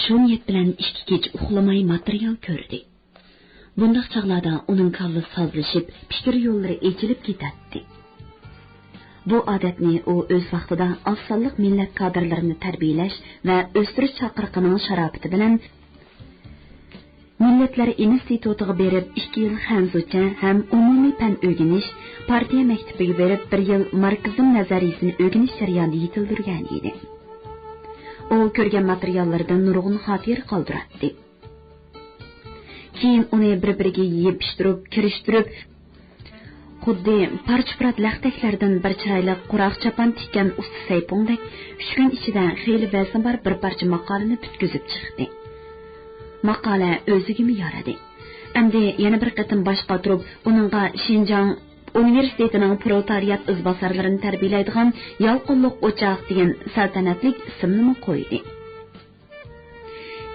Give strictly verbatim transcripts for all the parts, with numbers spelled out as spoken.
شۇ نىيەت بىلەن ئىككى كېچە ئۇخلىماي ماتېرىيال كۆردى. بۇنداق چاغلاردا ئۇنىڭ كاللىسى سازلىشىپ، پىكىر يوللىرى ئېچىلىپ كېتەتتى. بۇ ئادەتنى ئۇ ئۆز ۋاقتىدا ئاز سانلىق مىللەت كادىرلىرىنى تەربىيەلەش ۋە ئۆستۈرۈش چاقىرىقىنىڭ شاراپىتى بىلەن مىللەتلەر ئىنستىتۇتىغا بېرىپ، ئىككى يىل خەنزۇچە ھەم ئومۇمىي پەن ئۆگىنىش، پارتىيە مەكتىپىگە بېرىپ، بىر يىل ماركسىزم نەزەرىيىسىنى ئۆگىنىش جەريانىدا يېتىلدۈرگەن ئىدى. ئۇ كۆرگەن ماتېرىياللىرىدىن نۇرغۇن خاتىرە قالدۇراتتى. كېيىن ئۇنى بىر-بىرىگە يېپىشتۇرۇپ، كىرىشتۈرۈپ، خۇددى پارچە-پۇرات لەختەكلەردىن بىر چىرايلىق قۇراق چاپان تىككەن ئۇستا سەيپۇڭدەك ئۈچ كۈن ئىچىدە خېلى ۋەزنى بار بىر پارچە ماقالىنى پۈتكۈزۈپ چىقتى. ماقالە ئۆزىگىمۇ يارىدى. ئەمدى يەنە بىر قېتىم باش قاتۇرۇپ، ئۇنىڭغا شىنجاڭ ئۇنىۋېرسىتېتىنىڭ پرولېتارىيات ئىزباسارلىرىنى تەربىيەلەيدىغان يالقۇنلۇق ئوچاق دېگەن سەلتەنەتلىك ئىسىمنىمۇ قويدى.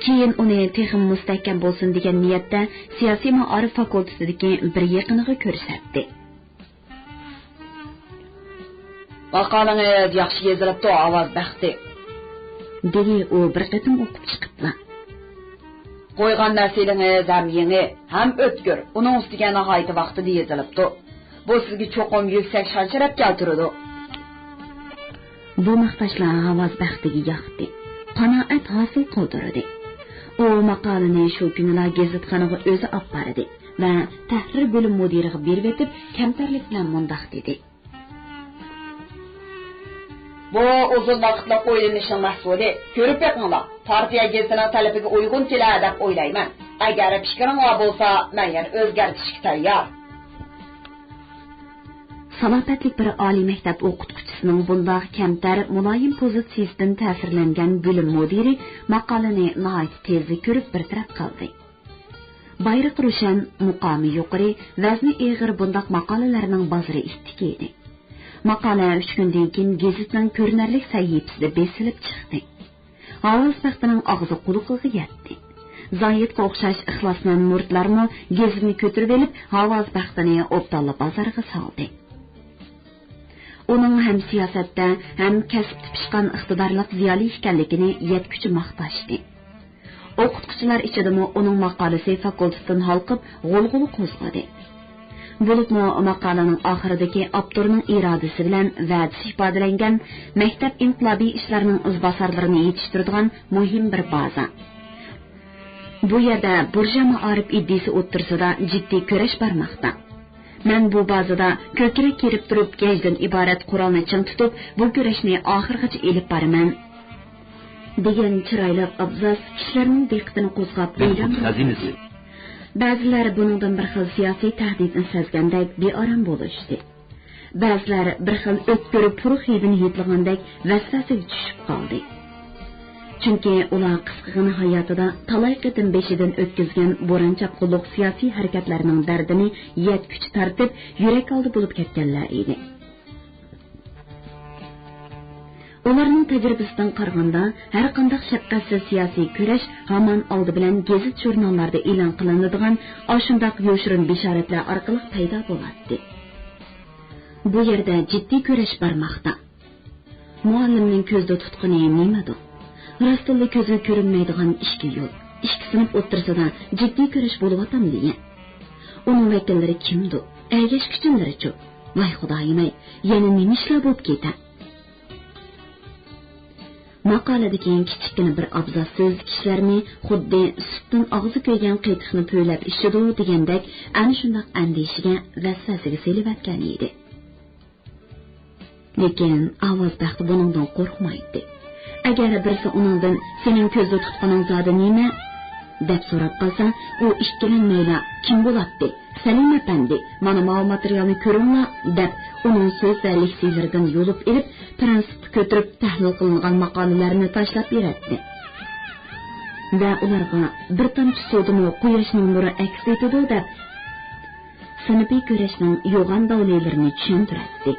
كېيىن ئۇنى تېخىمۇ مۇستەھكەم بولسۇن دېگەن نىيەتتە سىياسىي مائارىپ فاكۇلتېتىدىكى بىر يېقىنىغا كۆرسەتتى. ماقالىڭىز ياخشى يېزىلىپتۇ، ئاۋاز بەختى، دېدى ئۇ بىر قېتىم ئوقۇپ چىقىپلا. قويغان مەسىلىڭىز ھەم يېڭى، ھەم ئۆتكۈر، ئۇنىڭ ئۈستىگە ناھايىتى ۋاقتىدا يېزىلىپتۇ. بۇ سىزگە چوقۇم يۈكسەك شان-شەرەپ كەلتۈرىدۇ. بۇ ماختاشلار ئاۋاز بەختىگە ياقتى، قانائەت ھاسىل قىلدۇردى. ئۇ ماقالىنى شۇ كۈنىلا گېزىتخانىغا ئۆزى ئاپپاردى ۋە تەھرىر بۆلۈم مۇدىرىغا بېرىۋېتىپ، كەمتەرلىك بىلەن مۇنداق دېدى. بۇ ئۇزۇن ۋاقىتلىق ئويلىنىشنىڭ مەھسۇلى. كۆرۈپ بېقىڭلار، پارتىيە گېزىتىنىڭ تەلىپىگە ئۇيغۇن كېلەر دەپ ئويلايمەن. ئەگەر پىكرىڭلار بولسا، مەن يەنە ئۆزگەرتىشكە تەييار. سالاپەتلىك بىر ئالىي مەكتەپ ئوقۇتقۇچىسىنىڭ بۇنداق كەمتەر، مۇلايىم پوزىتسىيىسىدىن تەسىرلەنگەن بۆلۈم مۇدىرى ماقالىنى ناھايىتى تېزلا كۆرۈپ بىر تەرەپ قىلدى. بايرىقى روشەن، مۇقامى يۇقىرى، ۋەزنى ئېغىر بۇنداق ماقالىلەرنىڭ بازىرى ئىتتىك ئىدى. ماقالە ئۈچ كۈندىن كېيىن گېزىتنىڭ كۆرۈنەرلىك سەھىپىسىدە بېسىلىپ چىقتى. ھاۋاز بەختىنىڭ ئاغزى قۇلىقىغا يەتتى. زاھىتقا ئوخشاش ئىخلاسمەن مۇرىتلارمۇ گېزىتنى كۆتۈرۈۋېلىپ، ھاۋاز بەختىنى ئوبدانلا بازارغا سالدى. ئۇنىڭ ھەم سىياسەتتە، ھەم كەسىپتە پىشقان ئىقتىدارلىق زىيالىي ئىكەنلىكىنى يەتكۈچە ماختاشتى. ئوقۇتقۇچىلار ئىچىدىمۇ ئۇنىڭ ماقالىسى فاكۇلتېتتىن ھالقىپ، غۇلغۇلا قوزغىدى. بولۇپمۇ ماقالىنىڭ ئاخىرىدىكى ئاپتورنىڭ ئىرادىسى بىلەن ۋەدىسى ئىپادىلەنگەن مەكتەپ ئىنقىلابىي ئىشلارنىڭ ئىزباسارلىرىنى يېتىشتۈرىدىغان مۇھىم بىر بازا. بۇ يەردە بۇرژۇئىيە مائارىپ ئىدىيىسى ئوتتۇرىسىدا جىددىي كۈرەش بارماقتا. مەن بۇ بازىدا كۆكرەك كېرىپ تۇرۇپ گەجدىن ئىبارەت قورالنى چىڭ تۇتۇپ، بۇ كۈرەشنى ئاخىرغىچە ئېلىپ بارىمەن، دېگەن چىرايلىق ئابزاس كىشىلەرنىڭ دىققىتىنى قوزغاپ، ھەيران قالدى. بەزىلەر بۇنىڭدىن بىر خىل سىياسىي تەھدىتنى سەزگەندەك بىئارام بولۇشتى. بەزىلەر بىر خىل ئۆتكۈر پۇرىق ھىدىنى ھىدلىغاندەك ۋەسۋەسىگە چۈشۈپ قالدى. چۈنكى ئۇلار قىسقىغىنە ھاياتىدا تالاي قېتىم بېشىدىن ئۆتكۈزگەن بوران-چاپقۇنلۇق سىياسىي ھەرىكەتلەرنىڭ دەردىنى يەتكۈچە تارتىپ، يۈرەك ئالدى بولۇپ كەتكەنلەر ئىدى. ئۇلارنىڭ تەجرىبىسىدىن قارىغاندا، ھەرقانداق شەپقەتسىز سىياسىي كۈرەش ھامان ئالدى بىلەن گېزىت-ژۇرناللاردا ئېلان قىلىنىدىغان ئاشۇنداق يوشۇرۇن بېشارەتلەر ئارقىلىق پەيدا بولاتتى. بۇ يەردە جىددىي كۈرەش بارماقتا. مۇئەللىمنىڭ كۆزدە تۇتقىنى نېمىدۇ؟ راستتىنلا كۆزگە كۆرۈنمەيدىغان ئىككى يول، ئىككى سىنىپ ئوتتۇرىسىدا جىددىي كۈرەش بولۇۋاتامدىكەن؟ ئۇنىڭ ۋەكىللىرى كىمدۇ؟ ئەگەشكۈچىلىرىچۇ؟ ۋاي خۇدايىم-ئەي، يەنە نېمە ئىشلار بولۇپ كېتە؟ ماقالىدىكى كىچىككىنە بىر ئابزاس سۆز كىشىلەرنى خۇددى سۈتتىن ئاغزى كۆيگەن قېتىقنى پۈۋلەپ ئىچىدۇ دېگەندەك ئەنە شۇنداق ئەندىشىگە، ۋەسۋەسىگە سېلىۋەتكەن ئىدى. لېكىن ئاۋاز بەختى بۇنىڭدىن قورقمايتتى. ئەگەر بىرسى ئۇنىڭدىن «سېنىڭ كۆزدە تۇتقىنىڭ زادى نېمە؟» دەپ سوراپ قالسا، ئۇ ئىككىلەنمەيلا «كىم بولاتتى؟ سەلىم ئەپەندى، مانا ماۋۇ ماتېرىيالنى كۆرۈڭلار» دەپ، ئۇنىڭ سۆز ۋە لېكسىيىلىرىدىن يۇلۇپ ئېلىپ، پىرىنسىپقا كۆتۈرۈپ تەھلىل قىلىنغان ماقالىلەرنى تاشلاپ بېرەتتى. ۋە ئۇلارغا «بىر تامچە سۇدىمۇ قۇياشنىڭ نۇرى ئەكس ئېتىدۇ» دەپ، سىنىپىي كۈرەشنىڭ يوغان داۋلىلىرىنى چۈشەندۈرەتتى.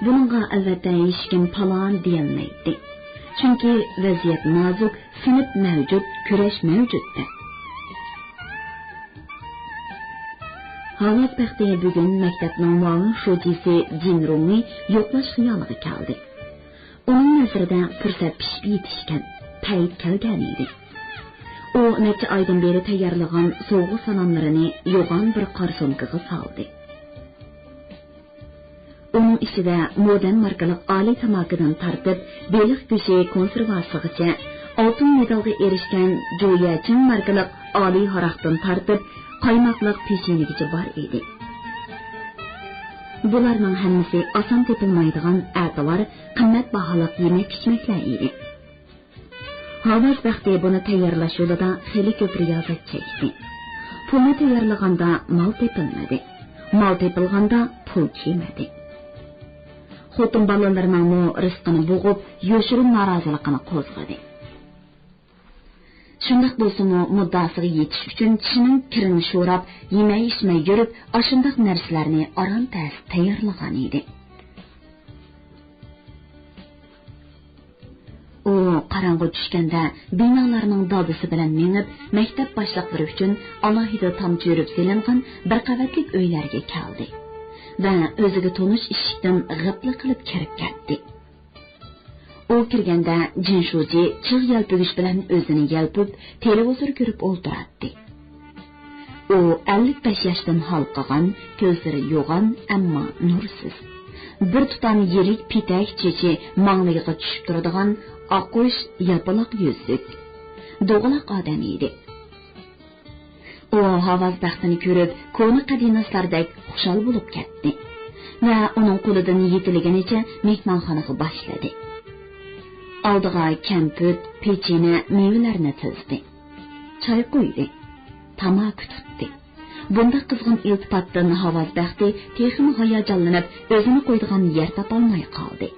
بۇنىڭغا ئەلۋەتتە ھېچكىم پالان دېيەلمەيتتى. چۈنكى ۋەزىيەت نازۇك، سىنىپ مەۋجۇت، كۈرەش مەۋجۇت دەپ. ھاۋاز بەختى بۈگۈن مەكتەپنىڭ مۇئاۋىن شۇجىسى جىن رۇڭنى يوقلاش خىيالىغا كەلدى. ئۇنىڭ نەزىرىدە پۇرسەت پىشىپ يېتىشكەن، پەيت كەلگەن ئىدى. ئۇ نەچچە ئايدىن بېرى تەييارلىغان سوۋغا-سالاملىرىنى يوغان بىر قارا سومكىغا سالدى. ئۇنىڭ ئىچىدە مودېرن ماركىلىق ئالىي تاماكىدىن تارتىپ، بېلىق گۆشى كونسېرۋاسىغىچە، ئالتۇن مېدالغا ئېرىشكەن جۇيەچىڭ ماركىلىق ئالىي ھاراقتىن تارتىپ، قايماقلىق پېچىنىگىچە بار ئىدى. بۇلارنىڭ ھەممىسى ئاسان تېپىلمايدىغان ئەتىۋار، قىممەت باھالىق يېمەك-ئىچمەكلەر ئىدى. ھاۋاز بەختى بۇنى تەييارلاش يولىدا خېلى كۆپ رىيازەت چەكتى. پۇلنى تەييارلىغاندا مال تېپىلمىدى. مال تېپىلغاندا پۇل كېمىدى. خوتۇن بالىلىرىنىڭمۇ رىزقىنى بوغۇپ، يوشۇرۇن نارازىلىقىنى قوزغىدى. شۇنداق بولسىمۇ، مۇددىئاسىغا يېتىش ئۈچۈن چىشىنىڭ كىرىنى شوراپ، يېمەي-ئىچمەي يۈرۈپ، ئاشۇنداق نەرسىلەرنى ئاران-تەس تەييارلىغان ئىدى. ئۇ قاراڭغۇ چۈشكەندە بىنالارنىڭ دادىسى بىلەن مېڭىپ، مەكتەپ باشلىقلىرى ئۈچۈن ئالاھىدە تام چۆرۈپ سېلىنغان بىر قەۋەتلىك ئۆيلەرگە كەلدى ۋە ئۆزىگە تونۇش ئىشىكتىن غىپلا قىلىپ كىرىپ كەتتى. ئۇ كىرگەندە جىن شۇجى چىغ يەلپۈگۈش بىلەن ئۆزىنى يەلپۈپ، تېلېۋىزور كۆرۈپ ئولتۇراتتى. ئۇ ئەللىك بەش ياشتىن ھالقىغان، كۆزلىرى يوغان، ئەمما نۇرسىز. بىر تۇتام يىرىك پېتەك چېچى ماڭلىيىغا چۈشۈپ تۇرىدىغان ئاققۇچ ياپىلاق يۈزلۈك، دوغىلاق ئادەم ئىدى. ئۇ ھاۋاز بەختىنى كۆرۈپ، كونا قەدىناسلاردەك خۇشال بولۇپ كەتتى ۋە ئۇنىڭ قولىدىن يېتىلىگىنىچە مېھمانخانىغا باشلىدى. ئالدىغا كەمپۈت، پېچىنە، مېۋىلەرنى تىزدى. چاي قۇيدى. تاماكا تۇتتى. بۇنداق قىزغىن ئىلتىپاتتىن ھاۋاز بەختى تېخىمۇ ھاياجانلىنىپ، ئۆزىنى قويىدىغان يەر تاپالماي قالدى.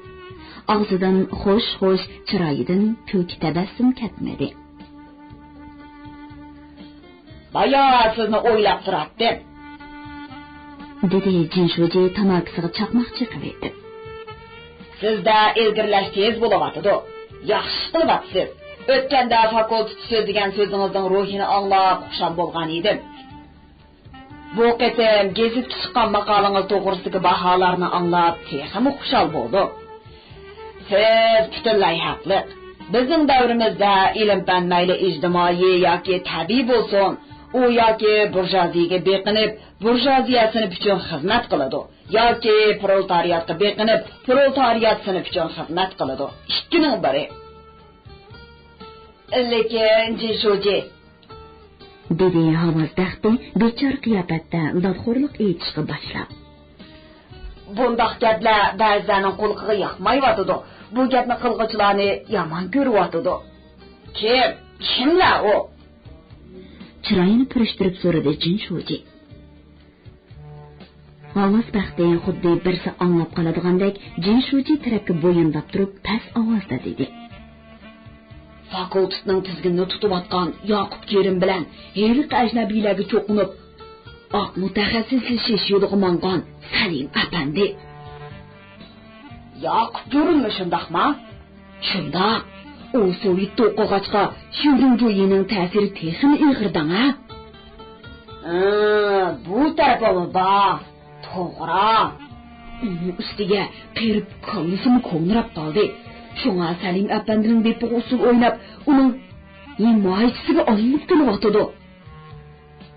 ئاغزىدىن خوش-خوش، چىرايىدىن كۈلكە تەبەسسۇم كەتمىدى. بايا سىزنى ئويلاپ تۇراتتىم، دېدى جىن شۇجى تاماكىسىغا چاقماق چېقىۋېتىپ. سىزدە ئىلگىرىلەش تېز بولۇۋاتىدۇ. ياخشى قىلىۋاتىسىز. ئۆتكەندە فاكۇلتېتتا سۆزلىگەن سۆزىڭىزنىڭ روھىنى ئاڭلاپ خۇشال بولغان ئىدىم. بۇ قېتىم گېزىتكە چىققان ماقالىڭىز توغرىسىدىكى باھالارنى ئاڭلاپ تېخىمۇ خۇشال بولدۇم. سىز پۈتۈنلەي ھەقلىق. بىزنىڭ دەۋرىمىزدە ئىلىم-پەن مەيلى ئىجتىمائىي ياكى تەبىئىي بولسۇن، ئۇ ياكى بۇرژۇئازىيەگە بېقىنىپ، بۇرژۇئازىيە سىنىپى ئۈچۈن خىزمەت قىلىدۇ، ياكى پرولېتارىياتقا بېقىنىپ، پرولېتارىيات سىنىپى ئۈچۈن خىزمەت قىلىدۇ. ئىككىنىڭ بىرى. لېكىن جىن شۇجى، دېدى ھاۋاز بەختى بىچارە قىياپەتتە دادخورلۇق ئېيتىشقا باشلاپ. بۇنداق گەپلەر بەزىلەرنىڭ قۇلىقىغا ياقمايۋاتىدۇ. بۇ گەپنى قىلغۇچىلارنى يامان كۆرۈۋاتىدۇ. كىم؟ كىملەر ئۇ؟ چىرايىنى پۈرۈشتۈرۈپ سورىدى جىن شۇجى. ھاۋاز بەختى خۇددى بىرسى ئاڭلاپ قالىدىغاندەك جىن شۇجى تەرەپكە بويۇنداپ تۇرۇپ پەس ئاۋازدا دېدى. فاكۇلتېتنىڭ تىزگىنىنى تۇتۇۋاتقان ياقۇپ كېرىم بىلەن ھېلىقى ئەجنەبىيلەرگە چوقۇنۇپ، ئاق مۇتەخەسسىسلىشىش يولىغا ماڭغان سەلىم ئەپەندى. ياقۇپ كېرىممۇ شۇنداقما؟ شۇنداق. ئۇ سوۋېتتا ئوقۇغاچقا، شيۇدۇڭجۇيىنىڭ تەسىرى تېخىمۇ ئېغىر دەڭە. ھە، بۇ تەرىپىمۇ بار. توغرا. ئۇنىڭ ئۈستىگە قېرىپ كاللىسىمۇ كونىراپ قالدى. شۇڭا سەلىم ئەپەندىنىڭ دېپىغا ئۇسسۇل ئويناپ، ئۇنىڭ ھىمايىچىسىگە ئايلىنىپ كېلىۋاتىدۇ.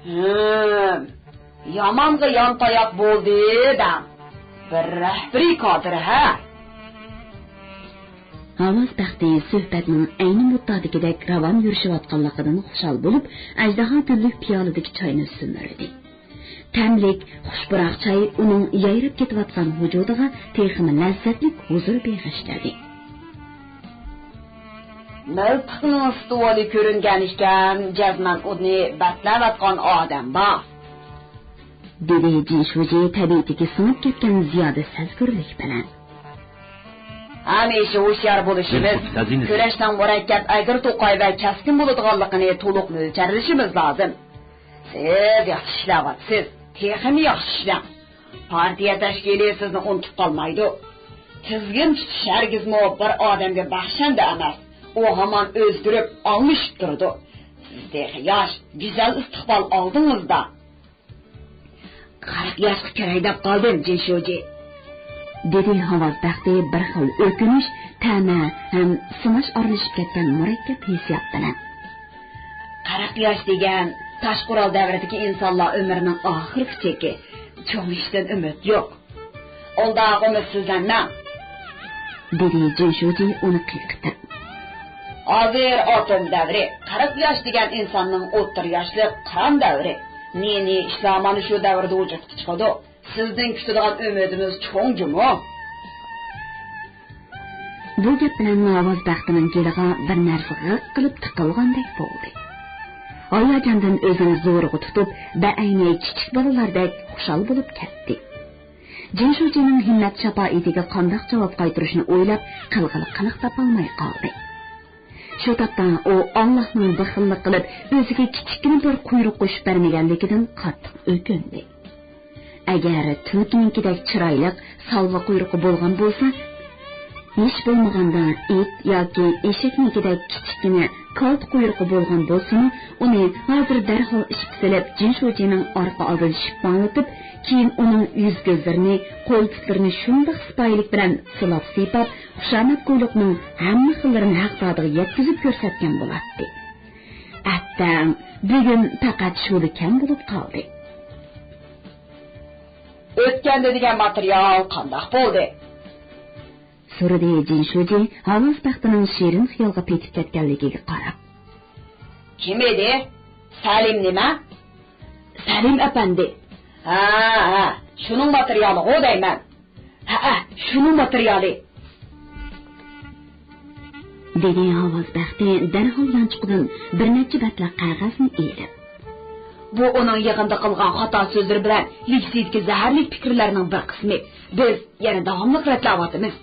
ھىم، يامانغا يانتاياق بولدى دەڭ. بىر رەھبىرىي كادىر ھە. ھاۋاز بەختى سۆھبەتنىڭ ئەينى مۇددادىكىدەك راۋان يۈرۈشۈۋاتقانلىقىدىن خۇشال بولۇپ، ئەجدىھا گۈللۈك پىيالىدىكى چاينى سۈمۈردى. تەملىك، خۇش پۇراق چاي ئۇنىڭ يايراپ كېتىۋاتقان ۋۇجۇدىغا تېخىمۇ لەززەتلىك ھۇزۇر بېغىشلىدى. مىلتىقنىڭ ستولى كۆرۈنگەن ئىكەن، جەزمەن ئۇنى بەتلەۋاتقان ئادەم بار. دېدى جىن شۇجى تەبىئىتىگە سىڭىپ كەتكەن زىيادە سەزگۈرلۈك بىلەن. ھەمىشە ھوشيار بولۇشىمىز، كۈرەشنىڭ مۇرەككەپ، ئەگرى توقاي ۋە كەسكىن بولىدىغانلىقىنى تولۇق مۆلچەرلىشىمىز لازىم. سىز ياخشى ئىشلەۋاتىسىز، تېخىمۇ ياخشى ئىشلەڭ. پارتىيە تەشكىلى سىزنى ئۇنتۇپ قالمايدۇ. تىزگىن تۇتۇش ھەرگىزمۇ بىر ئادەمگە بەخشەندە ئەمەس. ئۇ ھامان ئۆزگىرىپ، ئالمىشىپ تۇرىدۇ. سىز تېخى ياش، گۈزەل ئىستىقبال ئالدىڭىزدا. قىرىق ياشقا كىرەي دەپ قالدىم، جىن شۇجى. دېدى ھاۋاز بەختى بىر خىل ئۆكۈنۈش، تەمە ھەم سىناش ئارىلىشىپ كەتكەن مۇرەككەپ ھېسسىيات بىلەن. قىرىق ياش دېگەن تاش قورال دەۋرىدىكى ئىنسانلار ئۆمرىنىڭ ئاخىرقى چېكى. چوڭ ئىشتىن ئۈمىد يوق. ئۇنداق ئۈمىدسىزلەنمەڭ، دېدى جىن شۇجى ئۇنى قىيقىتىپ. ھازىر ئاتوم دەۋرى، قىرىق ياش دېگەن ئىنساننىڭ ئوتتۇرا ياشلىق قىران دەۋرى. نى-نى ئىشلار مانا شۇ دەۋردە ۋۇجۇدقا چىقىدۇ. سىزدىن كۈتىدىغان ئۈمىدىمىز چوڭ جۇمۇ. بۇ گەپ بىلەن ھاۋاز بەختىنىڭ گېلىغا بىر نەرسە غىق قىلىپ تىقىلغاندەك بولدى. ھاياجاندىن ئۆزىنى زورىغا تۇتۇپ، بەئەينى كىچىك بالىلاردەك خۇشال بولۇپ كەتتى. جىن شۇجىنىڭ ھىممەت شاپائىتىگە قانداق جاۋاب قايتۇرۇشنى ئويلاپ، قىلغىلى قىلىق تاپالماي قالدى. شۇ تاپتا ئۇ ئاللاھنىڭ بېخىللىق قىلىپ، ئۆزىگە كىچىككىنە بىر قۇيرۇق قوشۇپ بەرمىگەنلىكىدىن قاتتىق ئۆكۈندى. ئەگەر تۈلكىنىڭكىدەك چىرايلىق سالۋا قۇيرۇقى بولغان بولسا، ھېچ بولمىغاندا ئىت ياكى ئېشەكنىڭكىدەك كىچىككىنە كالتا قۇيرۇقى بولغان بولسىمۇ، ئۇنى ھازىر دەرھال ئىشقا سېلىپ، جىن شۇجىنىڭ ئارقا ئالدىدا شىپپاڭلىتىپ، كېيىن ئۇنىڭ يۈز-كۆزلىرىنى، قول-پۇتلىرىنى شۇنداق سىپايىلىك بىلەن سىلاپ-سىيپاپ، خۇشامەتگۇيلۇقنىڭ ھەممە خىللىرىنى ھەقدادىغا يەتكۈزۈپ كۆرسەتكەن بولاتتى. ئەتتەڭ، بۈگۈن پەقەت شۇلا كەم بولۇپ قالدى. ئۆتكەندە دېگەن ماتېرىيال قانداق بولدى؟ سورىدى جىن شۇجى ھاۋاز بەختىنىڭ شېرىن خىيالغا پېتىپ كەتكەنلىكىگە قاراپ. كىم ئىدى؟ سەلىم نېمە؟ سەلىم ئەپەندى. ھە، ھە، شۇنىڭ ماتېرىيالىغۇ دەيمەن. ھەئە، شۇنىڭ ماتېرىيالى. دېدى ھاۋاز بەختى دەرھال يانچۇقىدىن بىر نەچچە بەتلەك قەغەزنى ئېلىپ. بۇ ئۇنىڭ يىغىندا قىلغان خاتا سۆزلىرى بىلەن لېكسىيىدىكى زەھەرلىك پىكىرلەرنىڭ بىر قىسمى. بىز يەنە داۋاملىق رەتلەۋاتىمىز.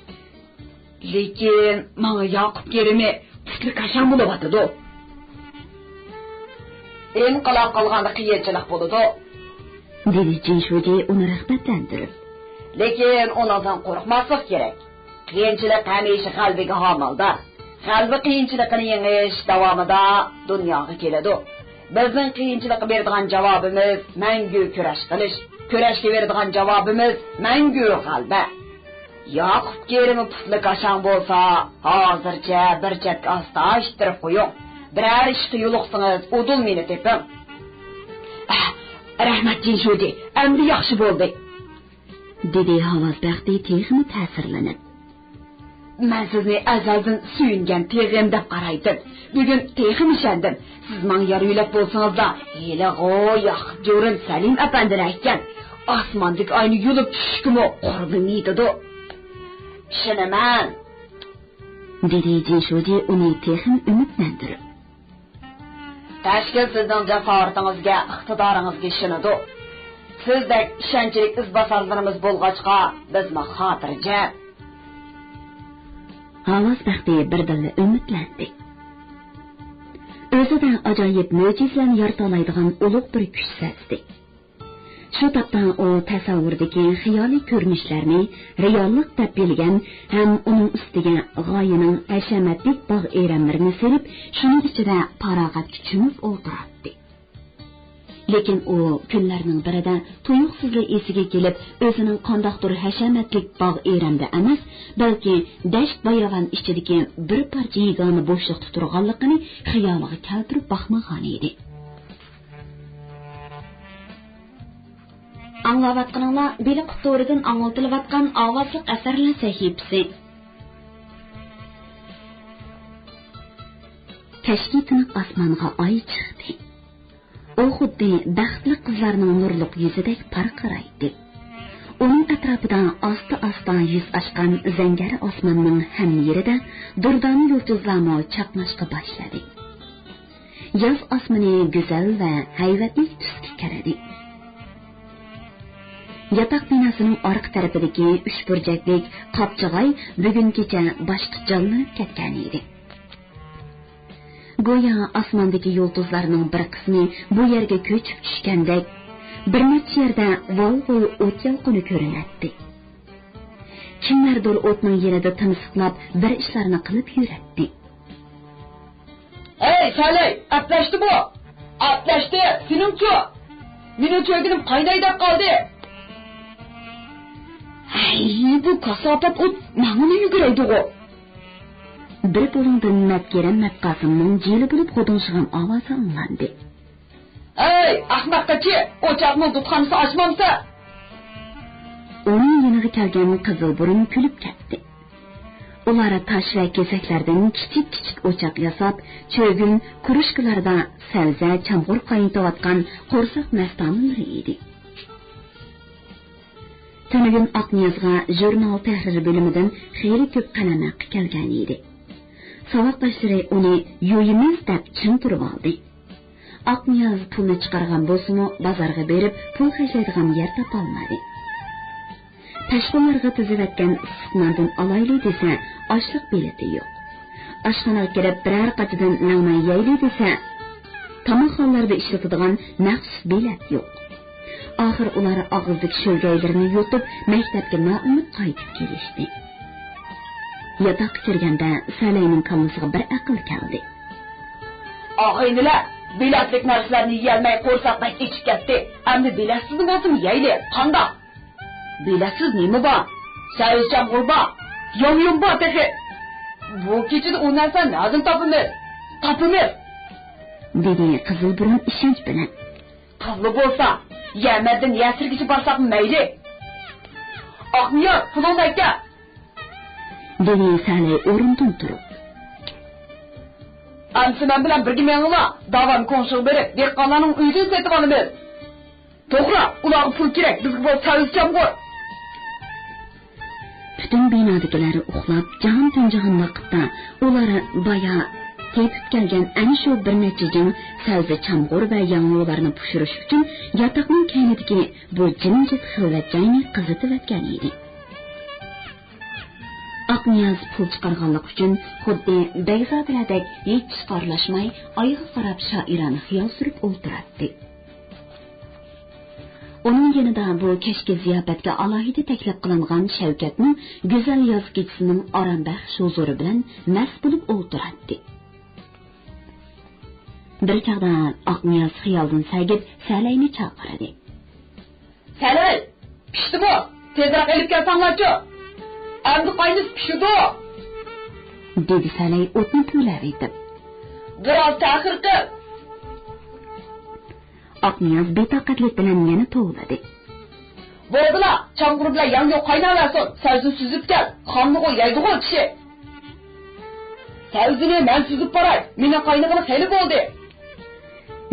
لېكىن ماڭا ياقۇپ كېرىمى پۇتلىكاشاڭ بولۇۋاتىدۇ. ئىنقىلاب قىلغاندا قىيىنچىلىق بولىدۇ، دېدى جىن شۇجى ئۇنى رىغبەتلەندۈرۈپ. لېكىن ئۇنىڭدىن قورقماسلىق كېرەك. قىيىنچىلىق ھەمىشە غەلىبىگە ھامىلىدار. غەلىبە قىيىنچىلىقىنى يېڭىش داۋامىدا دۇنياغا كېلىدۇ. بىزنىڭ قىيىنچىلىققا بېرىدىغان جاۋابىمىز مەڭگۈ كۈرەش قىلىش. كۈرەشكە بېرىدىغان جاۋابىمىز مەڭگۈ غەلىبە. ياقۇپ كېرىمى پۇتلىكاشاڭ بولسا، ھازىرچە بىر چەتكە ئاستا ئىتتىرىپ قويۇڭ. بىرەر ئىشقا يولۇقسىڭىز، ئۇدۇل مېنى تېپىڭ. ئەھ، رەھمەت، جىن شۇجى، ئەمدى ياخشى بولدى، دېدى ھاۋاز بەختى تېخىمۇ تەسىرلىنىپ. مەن سىزنى ئەزەلدىن سۆيۈنگەن تېغىم دەپ قارايتتىم. بۈگۈن تېخىمۇ ئىشەندىم. سىز ماڭا يار يۆلەك بولسىڭىزلا، ھېلىغۇ ياقۇپ جورۇن سەلىم ئەپەندىلەر ئىكەن. ئاسماندىكى ئاينى يۇلۇپ چۈشۈشكىمۇ قۇربىنى يېتىدۇ. ئىشىنىمەن، دېدى جىن شۇجى ئۇنى تېخىمۇ ئۈمىدلەندۈرۈپ. تەشكىل سىزنىڭ جاسارىتىڭىزگە، ئىقتىدارىڭىزغا ئىشىنىدۇ. سىزدەك ئىشەنچلىك ئىزباسارلىرىمىز بولغاچقا، بىزمۇ خاتىرجەم. ھاۋاز بەختى بىردىنلا ئۈمىدلەندى. ئۆزىدە ئاجايىپ مۆجىزىلەرنى يارىتالايدىغان ئۇلۇغ بىر كۈچ سەزدى. شۇ تاپتا ئۇ تەسەۋۋۇردىكى خىيالىي كۆرۈنۈشلەرنى رېئاللىق دەپ بىلگەن ھەم ئۇنىڭ ئۈستىگە غايىنىڭ ھەشەمەتلىك باغ-ئېرەنلىرىنى سېلىپ، شۇنىڭ ئىچىدە پاراغەتكە چۆمۈپ ئولتۇراتتى. لېكىن ئۇ كۈنلەرنىڭ بىرىدە تۇيۇقسىزلا ئېسىگە كېلىپ، ئۆزىنىڭ قانداقتۇر ھەشەمەتلىك باغ-ئېرەندە ئەمەس، بەلكى دەشت-باياۋان ئىچىدىكى بىر پارچە يېگانە بوشلۇقتا تۇرغانلىقىنى خىيالىغا كەلتۈرۈپ باقمىغانىدى. ئاڭلاۋاتقىنىڭلار بېلىق تورىدىن ئاڭلىتىلىۋاتقان ئاۋازلىق ئەسەرلەر سەھىپىسى. كەچكى تىنىق ئاسمانغا ئاي چىقتى. ئۇ خۇددى بەختلىك قىزلارنىڭ نۇرلۇق يۈزىدەك پارقىرايتتى. ئۇنىڭ ئەتراپىدا ئاستا-ئاستا يۈز ئاچقان زەڭگەر ئاسماننىڭ ھەممە يېرىدە دۇردانە يۇلتۇزلارمۇ چاقناشقا باشلىدى. ياز ئاسمىنى گۈزەل ۋە ھەيۋەتلىك تۈسكە كىردى. ياتاق بىناسىنىڭ ئارقا تەرىپىدىكى ئۈچ بۇرجەكلىك قاپچىغاي بۈگۈن كېچە باشقىچە جانلىنىپ كەتكەنىدى. گويا ئاسماندىكى يۇلتۇزلارنىڭ بىر قىسمى بۇ يەرگە كۆچۈپ چۈشكەندەك، بىر نەچچە يەردە ۋال-ۋۇل ئوت يالقۇنى كۆرۈنەتتى. كىملەردۇر ئوتنىڭ يېنىدا تىمسىقلاپ بىر ئىشلارنى قىلىپ يۈرەتتى. ھەي، سەلەي، ئەپلەشتىمۇ؟ ئەپلەشتى، سېنىڭچۇ؟ مېنىڭ چۆگىنىم قايناي دەپ قالدى. ھەي، بۇ كاساپەت ئوت ماڭىمۇ يۈگۈرەيدىغۇ؟ بىر بۇلۇڭدىن مەتكېرەم مەتقاسىمنىڭ جىلە بولۇپ غودۇڭشىغان ئاۋازى ئاڭلاندى. ھەي، ئەخمەق قېچى، ئوچاقنىڭ دۇتخانىسى ئاچمامسەن؟ ئۇنىڭ يېنىغا كەلگەن قىزىل بۇرۇن كۈلۈپ كەتتى. ئۇلار تاش ۋە كېسەكلەردىن كىچىك-كىچىك ئوچاق ياساپ، چۆگۈن، كۇرۇشكىلاردا سەۋزە، چامغۇر قاينىتىۋاتقان قورساق مەستانىلىرى ئىدى. تۈنۈگۈن ئاقنىيازغا ژۇرنال تەھرىر بۆلۈمىدىن خېلى كۆپ قەلەم ھەققى كەلگەن ئىدى. ساۋاقداشلىرى ئۇنى يۇيىمىز دەپ چىڭ تۇرۇۋالدى. ئاقنىياز پۇلنى چىقارغان بولسىمۇ، بازارغا بېرىپ پۇل خەجلەيدىغان يەر تاپالمىدى. پەشتىلارغا تىزىۋەتكەن ئىسسىق ناندىن ئالايلى دېسە، ئاشلىق بېلىتى يوق. ئاشخانىغا كىرىپ بىرەر قاچىدىن لەڭمەن يەيلى دېسە، تاماقخانىلاردا ئىشلىتىدىغان مەخسۇس بېلەت يوق. ئاخىر ئۇلار ئاغزىدىكى شۆلگەيلىرىنى يۇتۇپ، مەكتەپكە نائۈمىد قايتىپ كېلىشتى. ياتاققا كىرگەندە سەلەينىڭ كاللىسىغا بىر ئەقىل كەلدى. ئاغىنىلەر، بېلەتلىك نەرسىلەرنى يېيەلمەي قورساق بەك ئېچىپ كەتتى. ئەمدى بېلەتسىزمۇ بولسىمۇ يەيلى، قانداق؟ بېلەتسىز نېمە بار؟ سەۋزە چامغۇر بار، ياڭيۇ بار تېخى. بۇ كېچىدە ئۇ نەرسىلەرنى نەدىن تاپىمىز؟ تاپىمىز! دېدى قىزىل بۇرۇن ئىشەنچ بىلەن. پۇللا بولسا، يەمەندىن يەسىرگىچە بارساقمۇ مەيلى. ئاقنىياز، پۇلۇڭنى ئەكەل! دېدى سەلەي ئورنىدىن تۇرۇپ. ئەمسە مەن بىلەن بىرگە مېڭىڭلار، داۋان كوڭشىغا بېرىپ، دېھقانلارنىڭ ئۆيىدىن سېتىۋالىمىز. توغرا، ئۇلارغا پۇل كېرەك، بىزگە بولسا سەۋزە چامغۇر. پۈتۈن بىنادىكىلەر ئۇخلاپ، جان تىنجىغان ۋاقىتتا، ئۇلار بايا تېپىپ كەلگەن ئەنە شۇ بىر نەچچە جىڭ سەۋزە چامغۇر ۋە ياڭيۇلارنى پۇشۇرۇش ئۈچۈن ياتاقنىڭ كەينىدىكى بۇ جىمجىت خىلۋەت جاينى قىزىتىۋەتكەن ئىدى. ئاقنىياز پۇل چىقارغانلىقى ئۈچۈن خۇددى بەگزادىلەردەك ھېچ ئىشقا ئارىلاشماي، ئايغا قاراپ شائىرانە خىيال سۈرۈپ ئولتۇراتتى. ئۇنىڭ يېنىدا بۇ كەچكى زىياپەتكە ئالاھىدە تەكلىپ قىلىنغان شەۋكەتنىڭ گۈزەل ياز كېچىسىنىڭ ئارامبەخش ھۇزۇرى بىلەن مەست بولۇپ ئولتۇراتتى. بىر چاغدا ئاقنىياز خىيالدىن سەگىپ سەلەينى چاقىردى. سەلەي، پىشتىمۇ؟ تېزرەك ئېلىپ كەلسەڭلارچۇ! ئەمدى قاينىسا پىشىدۇ! دېدى سەلەي ئوتنى پۈۋلەۋېتىپ. بىراز تەخىر قىل! ئاقنىياز بىتاقەتلىك بىلەن يەنە توۋلىدى. بولدىلا، چامغۇر بىلەن ياڭيۇ قايناۋەرسۇن، سەۋزىنى سۈزۈپ كەل، خامنىغۇ يەيدىغۇ كىشى. سەۋزىنى مەن سۈزۈپ باراي، مېنىڭ قاينىغىلى خېلى بولدى.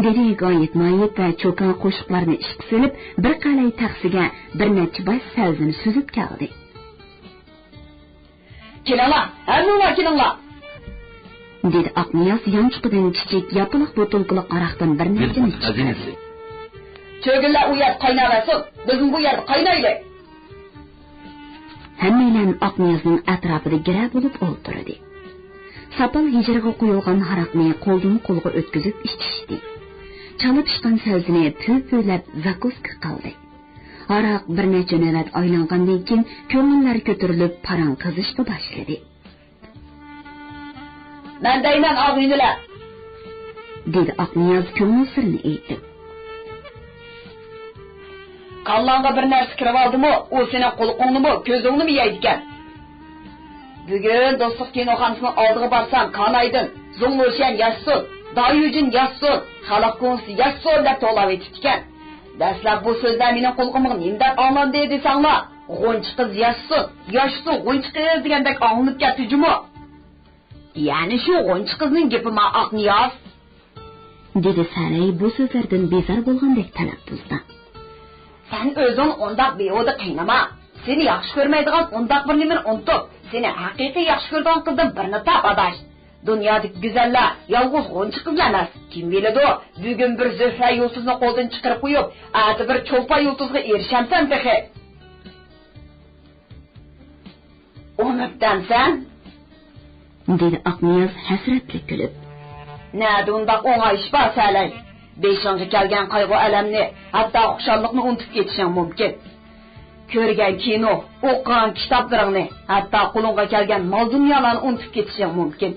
دېدى غايىت مايىت ۋە چوكان قوشۇقلارنى ئىشقا سېلىپ، بىر قەلەي تەخسىگە بىر نەچچە باش سەۋزىنى سۈزۈپ كەلدى. كېلىڭلار، ھەممىڭلار كېلىڭلار! دېدى ئاقنىياز يانچۇقىدىن كىچىك ياپىلاق بوتۇلكىلىق ھاراقتىن بىر نەچچىنى چىقىرىپ. چۆگۈنلەر ئۇ يەردە قايناۋەرسۇن، بىزمۇ بۇ يەردە قاينايلى! ھەممەيلەن ئاقنىيازنىڭ ئەتراپىدا گىرە بولۇپ ئولتۇردى. ساپال ھىجرىغا قۇيۇلغان ھاراقنى قولدىن قولغا ئۆتكۈزۈپ ئىچىشتى. چالا پىشقان سەۋزىنى پۈۋ-پۈۋلەپ زاكۇسكا قىلدى. ھاراق بىر نەچچە نۆۋەت ئايلانغاندىن كېيىن، كۆڭۈللەر كۆتۈرۈلۈپ، پاراڭ قىزىشقا باشلىدى. مەن دەيمەن، ئاغىنىلەر! دېدى ئاقنىياز كۆڭۈل سىرىنى ئېيتىپ. كاللاڭغا بىر نەرسە كىرىۋالدىمۇ، ئۇ سېنىڭ قۇلىقىڭنىمۇ، كۆزۈڭنىمۇ يەيدىكەن. بۈگۈن دوستلۇق كىنوخانىسىنىڭ ئالدىغا بارسام، كان ئايدىن، زۇڭ لۇشيەن ياشىسۇن، دايۈجىن ياشىسۇن، خەلق كوڭزىسى ياشىسۇن دەپ توۋلاۋېتىپتىكەن. دەسلەپ بۇ سۆزلەر مېنىڭ قۇلىقىمغا نېمىدەپ ئاڭلاندى دېسەڭلار، غۇنچە قىز ياشىسۇن، ياشىسۇن غۇنچە قىز دېگەندەك ئاڭلىنىپ كەتتى جۇمۇ. يەنى شۇ غۇنچە قىزنىڭ گېپىما، ئاقنىياز؟ دېدى سەرەي بۇ سۆزلەردىن بىزار بولغاندەك تەلەپپۇزدا. سەن ئۆزۈڭ ئۇنداق بىھۇدە قىينىما. سېنى ياخشى كۆرمەيدىغان ئۇنداق بىر نېمىنى ئۇنتۇپ، سېنى ھەقىقىي ياخشى كۆرىدىغان قىزدىن بىرنى تاپ، ئاداش. دۇنيادىكى گۈزەللەر يالغۇز غۇنچە قىزلا ئەمەس. كىم بىلىدۇ، بۈگۈن بىر زۆھرە يۇلتۇزنى قولدىن چىقىرىپ قويۇپ، ئەتە بىر چولپان يۇلتۇزغا ئېرىشەمسەن تېخى. ئۇنۇپتەمسەن؟ دېدى ئاقنىياز ھەسرەتلىك كۈلۈپ. نەدە ئۇنداق ئوڭاي ئىش بار، سەلەي؟ بېشىڭغا كەلگەن قايغۇ-ئەلەمنى، ھەتتا خۇشاللىقنى ئۇنتۇپ كېتىشىڭ مۇمكىن. كۆرگەن كىنو، ئوقۇغان كىتابلىرىڭنى، ھەتتا قولۇڭغا كەلگەن مال-دۇنيالارنى ئۇنتۇپ كېتىشىڭ مۇمكىن.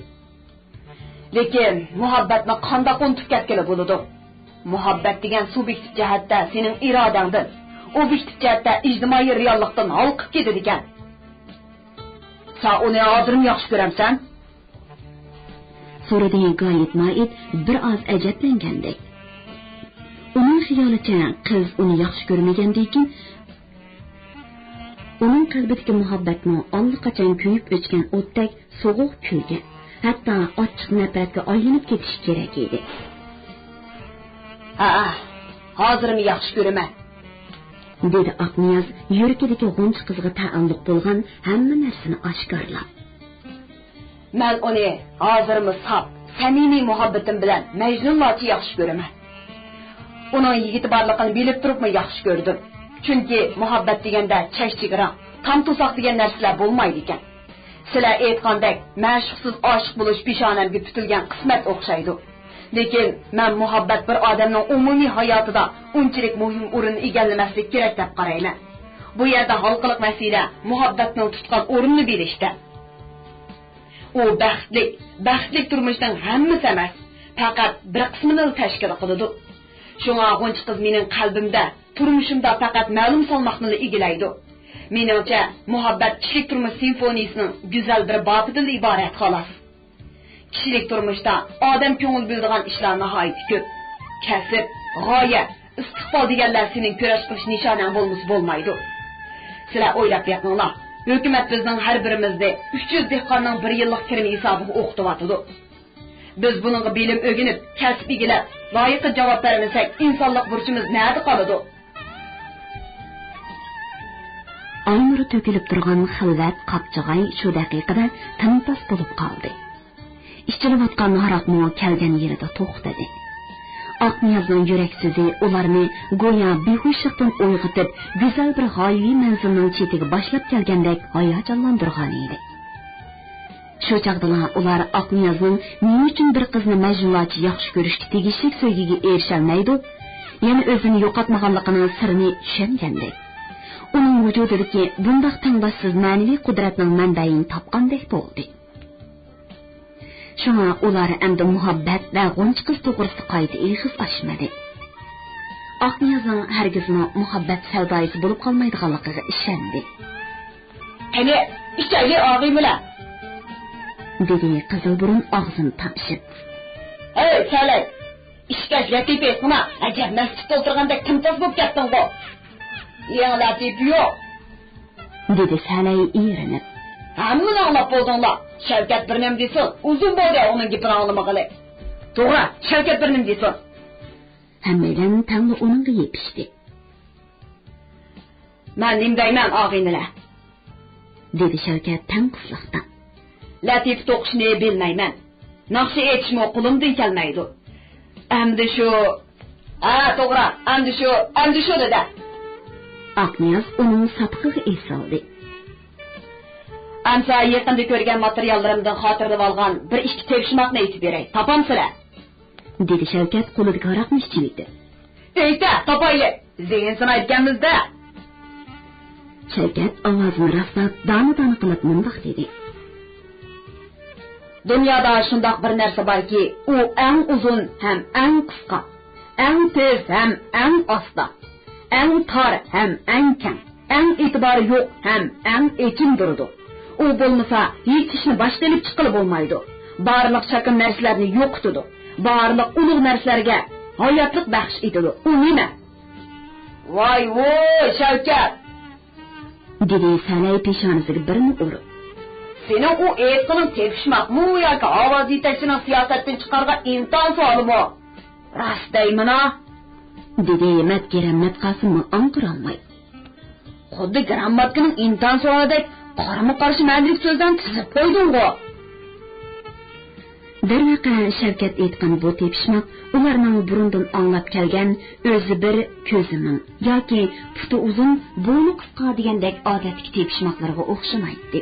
لېكىن مۇھەببەتنى قانداق ئۇنتۇپ كەتكىلى بولىدۇ؟ مۇھەببەت دېگەن سۇبيېكتىپ جەھەتتە سېنىڭ ئىرادەڭدىن، ئوبيېكتىپ جەھەتتە ئىجتىمائىي رېئاللىقتىن ھالقىپ كېتىدىكەن. سەن ئۇنى ھازىرمۇ ياخشى كۆرەمسەن؟ سورىدى گايىت مايىت بىر ئاز ئەجەبلەنگەندەك. ئۇنىڭ خىيالىچە، قىز ئۇنى ياخشى كۆرمىگەندىكىن، ئۇنىڭ قەلبىدىكى مۇھەببەتمۇ ئاللىقاچان كۆيۈپ ئۆچكەن ئوتتەك سوغۇق كۈلگە، ھەتتا ئاچچىق نەپرەتكە ئايلىنىپ كېتىشى كېرەك ئىدى. ھە، ھازىرمۇ ياخشى كۆرىمەن، دېدى ئاقنىياز يۈرىكىدىكى غۇنچە قىزغا تەئەللۇق بولغان ھەممە نەرسىنى ئاشكارىلاپ. مەن ئۇنى ھازىرمۇ ساپ، سەمىمىي مۇھەببىتىم بىلەن مەجنۇنلارچە ياخشى كۆرىمەن. ئۇنىڭ يىگىتى بارلىقىنى بىلىپ تۇرۇپمۇ ياخشى كۆردۈم. چۈنكى مۇھەببەت دېگەندە چەك-چېگرا، تام-توساق دېگەن نەرسىلەر بولمايدىكەن. سىلەر ئېيتقاندەك، مەشۇقسىز ئاشىق بولۇش پېشانەمگە پۈتۈلگەن قىسمەت ئوخشايدۇ. لېكىن مەن مۇھەببەت بىر ئادەمنىڭ ئومۇمىي ھاياتىدا ئۇنچىلىك مۇھىم ئورۇننى ئىگىلىمەسلىكى كېرەك دەپ قارايمەن. بۇ يەردە ھالقىلىق مەسىلە مۇھەببەتنىڭ تۇتقان ئورنىنى بىلىشتە. ئۇ بەختلىك، بەختلىك تۇرمۇشنىڭ ھەممىسى ئەمەس، پەقەت بىر قىسمىنىلا تەشكىل قىلىدۇ. شۇڭا غۇنچە قىز مېنىڭ قەلبىمدە، تۇرمۇشۇمدا پەقەت مەلۇم سالماقنىلا ئىگىلەيدۇ. مېنىڭچە، مۇھەببەت كىشىلىك تۇرمۇش سىمفونىيىسىنىڭ گۈزەل بىر باپىدىنلا ئىبارەت، خالاس. كىشىلىك تۇرمۇشتا ئادەم كۆڭۈل بۆلىدىغان ئىشلار ناھايىتى كۆپ. كەسىپ، غايە، ئىستىقبال دېگەنلەر سېنىڭ كۈرەش قىلىش نىشانەڭ بولمىسا بولمايدۇ. سىلەر ئويلاپ بېقىڭلار، ھۆكۈمەت بىزنىڭ ھەر بىرىمىزنى ئۈچ يۈز دېھقاننىڭ بىر يىللىق كىرىمى ھېسابىغا ئوقۇتۇۋاتىدۇ. بىز بۇنىڭغا بىلىم ئۆگىنىپ، كەسىپ ئىگىلەپ، لايىقىدا جاۋاب بەرمىسەك، ئىنسانلىق بۇرچىمىز نەدە قالىدۇ؟ ئاي نۇرى تۆكۈلۈپ تۇرغان خىلۋەت قاپچىغاي شۇ دەقىقىدە تىمتاس بولۇپ قالدى. ئىچىلىۋاتقان ھاراقمۇ كەلگەن يېرىدە توختىدى. ئاقنىيازنىڭ يۈرەك سۆزى ئۇلارنى گويا بىھوشلۇقتىن ئويغىتىپ، گۈزەل بىر غايىۋى مەنزىلنىڭ چېتىگە باشلاپ كەلگەندەك ھاياجانلاندۇرغانىدى. شۇ چاغدىلا ئۇلار ئاقنىيازنىڭ نېمە ئۈچۈن بىر قىزنى مەجنۇنلارچە ياخشى كۆرۈشكە تېگىشلىك سۆيگۈگە ئېرىشەلمەيدۇ، يەنە ئۆزىنى يوقاتمىغانلىقىنىڭ سىرىنى چۈشەنگەندەك. ئۇنىڭ ۋۇجۇدىدىكى بۇنداق تەڭداشسىز مەنىۋى قۇدرەتنىڭ مەنبەيىنى تاپقاندەك بولدى. شۇڭا ئۇلار ئەمدى مۇھەببەت ۋە غۇنچە قىز توغرىسىدا قايتا ئېغىز ئاچمىدى. ئاقنىيازنىڭ ھەرگىزمۇ مۇھەببەت سەۋدايىسى بولۇپ قالمايدىغانلىقىغا ئىشەندى. قېنى، ئىچەيلى ئاغىنىلەر! دېدى قىزىلبۇرۇن ئاغزىنى تاشلاپ. ھەي، سەلەي! ئىچكەچ لەتىپە ئېيتقىنا، ئەجەب مەستتە ئولتۇرغاندەك تىمتاس بولۇپ كەتتىڭغۇ! يېڭى لەتىپە يوق! دېدى سەلەي ئېرىنىپ. ھەممىنى ئاڭلاپ بولدۇڭلار. شەۋكەت بىر نېمە دېسۇن، ئۇزۇن بولدى ئۇنىڭ گېپىنى ئاڭلىمىغىلى. توغرا، شەۋكەت بىر نېمە دېسۇن. ھەممەيلەن تەڭلا ئۇنىڭغا يېپىشتى. مەن نېمە دەيمەن، ئاغىنىلەر؟ دېدى شەۋكەت تەڭ قىسلىقتا. لەتىپە توقۇشنى بىلمەيمەن. ناخشا ئېيتىشمۇ قولۇمدىن كەلمەيدۇ. ئەمدى شۇ، ھە، توغرا، ئەمدى شۇ، ئەمدى شۇ دېدى. ئاقنىياز ئۇنىڭ ساتىقىغا ئېسىلدى. ئەمسە يېقىندا كۆرگەن ماتېرىياللىرىمدىن خاتىرىلىۋالغان بىر ئىككى تېپىشماقنى ئېيتىپ بېرەي، تاپامسىلەر؟ دېدى شەۋكەت قولىدىكى ھاراقنى ئىچىۋېتىپ. ئېيتە، تاپايلى، زېھىن سىنايدىكەنمىز-دە. شەۋكەت ئاۋازىنى راستلاپ، دانە-دانە قىلىپ مۇنداق دېدى. دۇنيادا شۇنداق بىر نەرسە باركى، ئۇ ئەڭ ئۇزۇن ھەم ئەڭ قىسقا، ئەڭ تېز ھەم ئەڭ ئاستا، ئەڭ تار ھەم ئەڭ كەڭ، ئەڭ ئېتىبارى يوق ھەم ئەڭ ئېچىندۇرىدۇ. ئۇ بولمىسا، ھېچ ئىشنى باشقا ئېلىپ چىققىلى بولمايدۇ. بارلىق چاكىنا نەرسىلەرنى يوقىتىدۇ. بارلىق ئۇلۇغ نەرسىلەرگە ھاياتلىق بەخش ئېتىدۇ. ئۇ نېمە؟ ۋاي ۋوي، شەۋكەت! دېدى سەلەي پېشانىسىگە بىرنى ئۇرۇپ. سېنىڭ ئۇ ئېيتقىنىڭ تېپىشماقمۇ ياكى ئاۋاز يېتەكچىنىڭ سىياسەتتىن چىقارغان ئىمتىھان سوئالىمۇ؟ راست دەيمەن-ھە! دېدى مەتكىرەم مەتقاسىممۇ ئاڭقىرالماي. خۇددى گىرامماتىكىنىڭ ئىمتىھان سوئالىدەك قارىمۇ قارشى مەنىلىك سۆزلەرنى تىزىپ قويدۇڭغۇ! دەرۋەقە، شەۋكەت ئېيتقان بۇ تېپىشماق ئۇلارنىڭ بۇرۇندىن ئاڭلاپ كەلگەن ئۆزى بىر، كۆزى مىڭ ياكى پۇتى ئۇزۇن، بوينى قىسقا دېگەندەك ئادەتتىكى تېپىشماقلىرىغا ئوخشىمايتتى.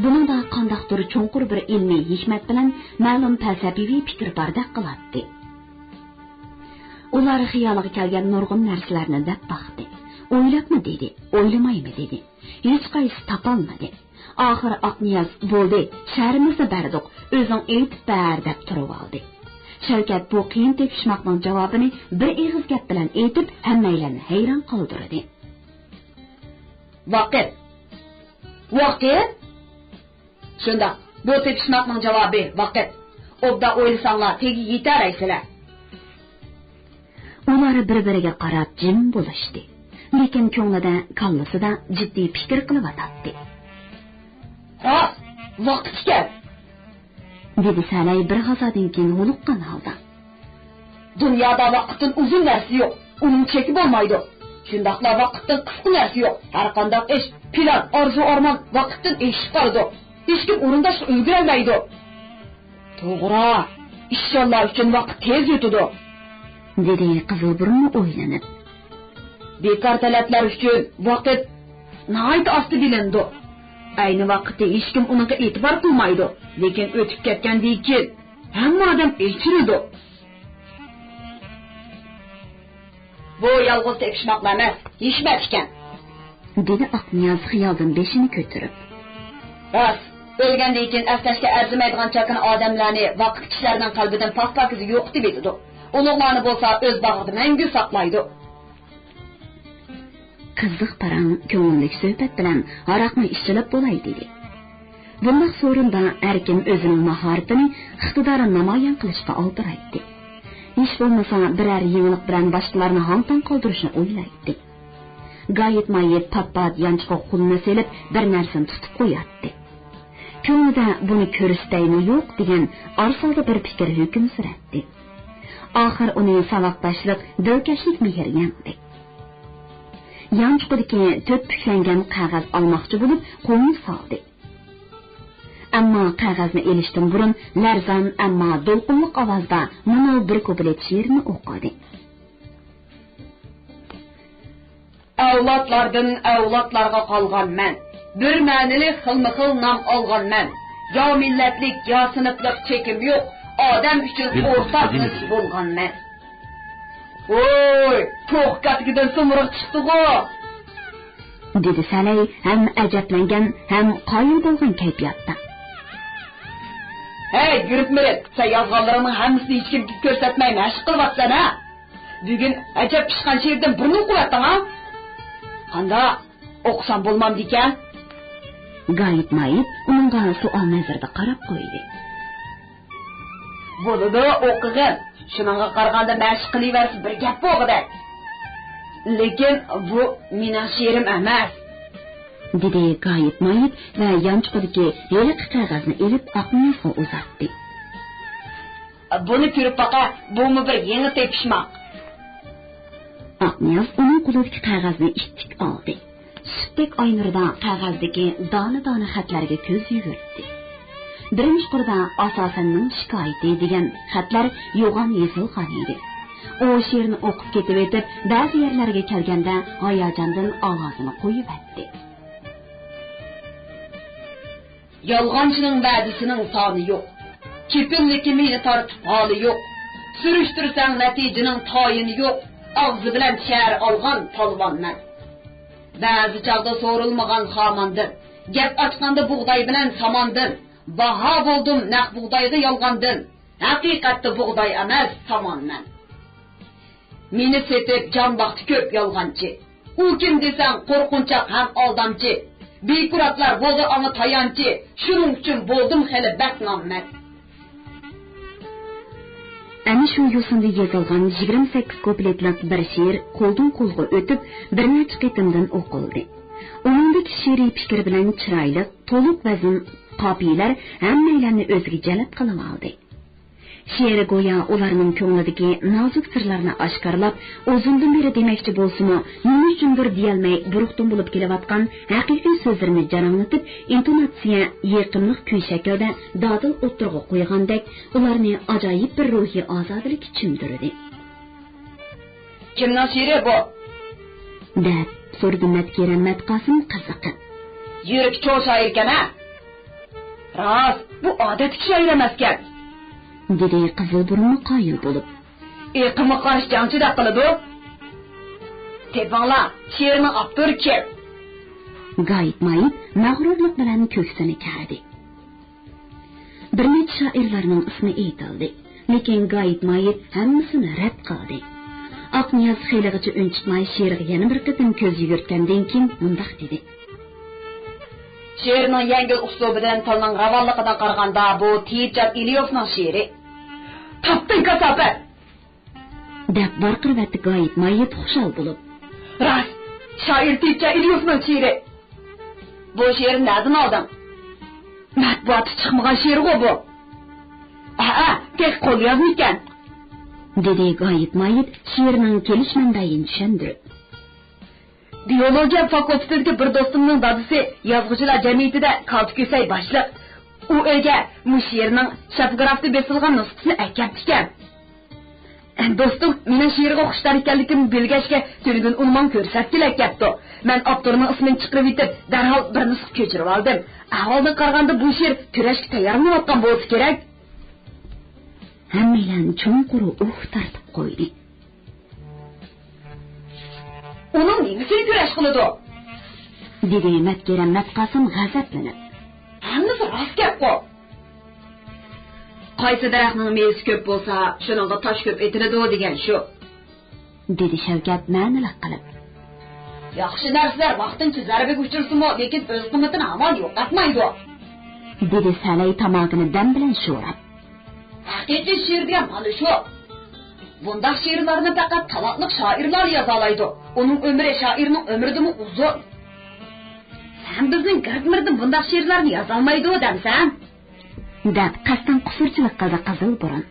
بۇنىڭدا قانداقتۇر چوڭقۇر بىر ئىلمىي ھېكمەت بىلەن مەلۇم پەلسەپىۋى پىكىر باردەك قىلاتتى. ئۇلار خىيالىغا كەلگەن نۇرغۇن نەرسىلەرنى دەپ باقتى. ئويلاپمۇ دېدى، ئويلىمايمۇ دېدى. ھېچقايسىسى تاپالمىدى. ئاخىر ئاقنىياز، بولدى، شەھىرىمىزنى بەردۇق، ئۆزۈڭ ئېيتىپ بەر، دەپ تۇرۇۋالدى. شەۋكەت بۇ قىيىن تېپىشماقنىڭ جاۋابىنى بىر ئېغىز گەپ بىلەن ئېيتىپ، ھەممەيلەننى ھەيران قالدۇردى. ۋاقىت. ۋاقىت؟ شۇنداق، بۇ تېپىشماقنىڭ جاۋابى ۋاقىت. ئوبدان ئويلىساڭلار، تېگى يېتەلەيسىلەر. ئۇلار بىر-بىرىگە قاراپ جىم بولۇشتى. لېكىن كۆڭلىدە، كاللىسىدا جىددىي پىكىر قىلىۋاتاتتى. راست، ۋاقىت ئىكەن! دېدى سەلەي بىر غازادىن كېيىن ھودۇققان ھالدا. دۇنيادا ۋاقىتتىن ئۇزۇن نەرسە يوق، ئۇنىڭ چېكى بولمايدۇ. شۇنداقلا ۋاقىتتىن قىسقا نەرسە يوق، ھەرقانداق ئىش، پىلان، ئارزۇ-ئارمان ۋاقىتتىن ئېشىپ بارىدۇ. ھېچكىم ئورۇنداشقا ئۈلگۈرەلمەيدۇ. توغرا، ئىشچانلار ئۈچۈن ۋاقىت تېز ئۆتىدۇ، دېدى قىزىلبۇرۇنمۇ ئويلىنىپ. بىكار تەلەپلەر ئۈچۈن ۋاقىت ناھايىتى ئاستا بىلىنىدۇ. ئەينى ۋاقىتتا ھېچكىم ئۇنىڭغا ئېتىبار قىلمايدۇ، لېكىن ئۆتۈپ كەتكەندىن كېيىن ھەممە ئادەم ئېچىنىدۇ. بۇ يالغۇز تېپىشماقلا ئەمەس، ھېكمەت ئىكەن. دېدى ئاقنىياز خىيالدىن بېشىنى كۆتۈرۈپ. راست، ئۆلگەندىن كېيىن ئەسلەشكە ئەرزىمەيدىغان چاكىنا ئادەملەرنى ۋاقىت كىشىلەرنىڭ قەلبىدىن پاك-پاكىز يوقىتىۋېتىدۇ. ئۇلۇغلارنى بولسا ئۆز باغرىدا مەڭگۈ ساقلايدۇ. قىزىق پاراڭ، كۆڭۈللۈك سۆھبەت بىلەن ھاراقمۇ ئىچىلىپ بولاي، دېدى. بۇنداق سورۇندا ھەركىم ئۆزىنىڭ ماھارىتىنى، ئىقتىدارىنى نامايان قىلىشقا ئالدىرايتتى. ھېچ بولمىسا بىرەر يېڭىلىق بىلەن باشقىلارنى ھاڭ-تاڭ قالدۇرۇشنى ئويلايتتى. گايىت-مايىت پات-پات يانچۇقىغا قولىنى سېلىپ بىر نەرسىنى تۇتۇپ قوياتتى. كۆڭلىدە بۇنى كۆرسىتەيمۇ يوق دېگەن ئارىسالدا بىر پىكىر ھۆكۈم سۈرەتتى. ئاخىر ئۇنى ساۋاقداشلىق، دىلكەشلىك مېھرى يەڭدى. يانچۇقىدىكى تۆت پۈكلەنگەن قەغەز ئالماقچى بولۇپ قولىنى سالدى. ئەمما قەغەزنى ئېلىشتىن بۇرۇن لەرزان، ئەمما دولقۇنلۇق ئاۋازدا مانا بىر كۇپلېت شېئىرنى ئوقۇدى. ئەۋلادلاردىن ئەۋلادلارغا قالغان مەن. بىر مەنىلىك خىلمۇ خىل نام ئالغان مەن. يا مىللەتلىك، يا سىنىپلىق چېكىم يوق. ئادەم ئۈچۈن ئورتاق نېمىش بولغان مەن. ۋوي، توخۇ كاتىكىدىن سۇمۇرغ چىقتىغۇ! دېدى سەلەي ھەم ئەجەبلەنگەن، ھەم قايىل بولغان كەيپىياتتا. ھەي، يۈرۈك مىرىت، سەن يازغانلىرىڭنىڭ ھەممىسىنى ھېچكىمگە كۆرسەتمەي مەشىق قىلىۋاتىسەن ھە؟ بۈگۈن ئەجەب پىشقان شېئىردىن بىرنى ئوقۇۋەتتىڭ ھە؟ قانداق، ئوقۇسام بولمامدىكەن؟ گايىت مايىت ئۇنىڭغا سوئال نەزىرىدە قاراپ قويدى. بولىدۇ، ئوقۇغىن. شۇنىڭغا قارىغاندا مەشىق قىلىۋەرسە بىر گەپ بولغۇدەك. لېكىن بۇ مېنىڭ شېئىرىم ئەمەس. دېدى گايىت مايىت ۋە يانچۇقىدىكى ھېلىقى قەغەزنى ئېلىپ ئاقنىيازغا ئۇزاتتى. بۇنى كۆرۈپ باقە، بۇمۇ بىر يېڭى تېپىشماق. ئاقنىياز ئۇنىڭ قولىدىكى قەغەزنى ئىتتىك ئالدى. سۈتتەك ئاينۇرىدا قەغەزدىكى دانە-دانە خەتلەرگە كۆز يۈگۈرتتى. بىرىنچى قۇردا ئاساسەننىڭ شىكايىتى دېگەن خەتلەر يوغان يېزىلغان ئىدى. ئۇ شېئىرنى ئوقۇپ كېتىۋېتىپ، بەزى يەرلەرگە كەلگەندە ھاياجاندىن ئاۋازىنى قويۇۋەتتى. يالغانچىنىڭ ۋەدىسىنىڭ سانى يوق. كېپىللىكى مېنى تارتىپ ھالى يوق. سۈرۈشتۈرسەڭ نەتىجىنىڭ تايىنى يوق. ئاغزى بىلەن شەھەر ئالغان پالۋان مەن. بەزى چاغدا سورۇلمىغان خاماندىن، گەپ ئاچقاندا بۇغداي بىلەن ساماندىن، باھا بولدۇم نەق بۇغدايغا يالغاندىن. ھەقىقەتتە بۇغداي ئەمەس، سامان مەن. مېنى سېتىپ جان باقتى كۆپ يالغانچى. ئۇ كىم دېسەڭ قورقۇنچاق ھەم ئالدامچى. بىكۇراتلار بولدى ئاڭا تايانچى. شۇنىڭ ئۈچۈن بولدۇم خېلى بەك نامەرد. ئەنە شۇ يوسۇندا يېزىلغان يىگىرمە سەككىز كۇپلېتلىق بىر شېئىر قولدىن قولغا ئۆتۈپ، بىر نەچچە قېتىمدىن ئوقۇلدى. ئۇنىڭدىكى شېئىرىي پىكىر بىلەن چىرايلىق، تولۇق ۋەزىن قاپىيىلەر ھەممەيلەننى ئۆزىگە جەلپ قىلىۋالدى. شېئىر گويا ئۇلارنىڭ كۆڭلىدىكى نازۇك سىرلارنى ئاشكارىلاپ، ئۇزۇندىن بېرى دېمەكچى بولسىمۇ، نېمە ئۈچۈندۇر دېيەلمەي بۇرۇقتىن بولۇپ كېلىۋاتقان ھەقىقىي سۆزلىرىنى جاراڭلىتىپ، ئىنتوناتسىيە، يېقىملىق كۈي شەكلىدە دادىل ئوتتۇرىغا قويغاندەك، ئۇلارنى ئاجايىپ بىر روھىي ئازادىلىككە چۆمدۈردى. «كىمنىڭ شېئىرى بۇ؟» دەپ سورىدى مەتكىرەم مەتقاسىم قىزىقىپ. «يۈرىكى چوڭ شائىركەن ھە؟» «راست، بۇ ئادەتتىكى شائىر ئەمەسكەن.» دېدى قىزىل بۇرۇنمۇ قايىل بولۇپ. «ئېقىمغا قارشى جەڭچىدەك قىلىدۇ.» «تېپىڭلار، شېئىرنىڭ ئاپتورى كىم؟» گايىت مايىت مەغرۇرلۇق بىلەن كۆكسىنى كەردى. بىر نەچچە شائىرلارنىڭ ئىسمى ئېيتىلدى، لېكىن گايىت مايىت ھەممىسىنى رەت قىلدى. ئاقنىياز خېلىغىچە ئۈنچىقماي شېئىرغا يەنە بىر قېتىم كۆز يۈگۈرتكەندىن كېيىن مۇنداق دېدى. شېئىرنىڭ يەڭگىل ئۇسلۇبىدىن، تىلنىڭ راۋانلىقىدىن قارىغاندا، بۇ تېيىپجان ئېلىيېۋنىڭ شېئىرى. تاپتىڭ، كاساپەت! دەپ ۋارقىراۋەتتى گايىت مايىت خۇشال بولۇپ. راست، شائىر تېيىپجان ئېلىيېۋنىڭ شېئىرى. بۇ شېئىرنى نەدىن ئالدىڭ؟ مەتبۇئاتتا چىقمىغان شېئىرغۇ بۇ. ھەئە، تېخى قوليازما ئىكەن، دېدى گايىت مايىت شېئىرنىڭ كېلىش مەنبەيىنى چۈشەندۈرۈپ. بىيولوگىيە فاكۇلتېتىدىكى بىر دوستۇمنىڭ دادىسى يازغۇچىلار جەمئىيىتىدە كالتە كۆسەي باشلىق. ئۇ ئۆيگە مۇشۇ شېئىرنىڭ شاپىگرافتا بېسىلغان نۇسخىسىنى ئەكەپتىكەن. دوستۇم مېنىڭ شېئىرغا خۇشتار ئىكەنلىكىمنى بىلگەچكە، تۈنۈگۈن ئۇنىمۇ كۆرسەتكىلى ئەكەپتۇ. مەن ئاپتورنىڭ ئىسمىنى چىقىرىۋېتىپ، دەرھال بىر نۇسخا كۆچۈرۈۋالدىم. ئەھۋالدىن قارىغاندا، بۇ شېئىر كۈرەشكە تەييارلىنىۋاتقان بولسا كېرەك. ھەممەيلەن چوڭقۇر ئۇھ تارتىپ قويدى. ئۇنىڭ نېمىسىنى كۈرەش قىلىدۇ؟ دېدى مەتكېرەم مەتقاسىم غەزەپلىنىپ. ھەممىسى راست گەپقۇ. قايسى دەرەخنىڭ مېۋىسى كۆپ بولسا، شۇنىڭغا تاش كۆپ ئېتىلىدۇ دېگەن شۇ. دېدى شەۋكەت مەنىلىك قىلىپ. ياخشى نەرسىلەر ۋاقتىنچە زەربىگە ئۇچرىسىمۇ، لېكىن ئۆز قىممىتىنى ھامان يوقاتمايدۇ. دېدى سەلەي تاماكىنى دەم بىلەن شوراپ. ھەقىقىي شېئىر دېگەن مانا شۇ. بۇنداق شېئىرلارنى پەقەت تالانتلىق شائىرلار يازالايدۇ. ئۇنىڭ ئۆمرى شائىرنىڭ ئۆمرىدىنمۇ ئۇزۇن. سەن بىزنىڭ گىرگمىردىن بۇنداق شېئىرلارنى يازالمايدۇ دەمسەن؟ دەپ قەستەن قۇسۇرچىلىق قىلدى قىزىل بۇرۇن.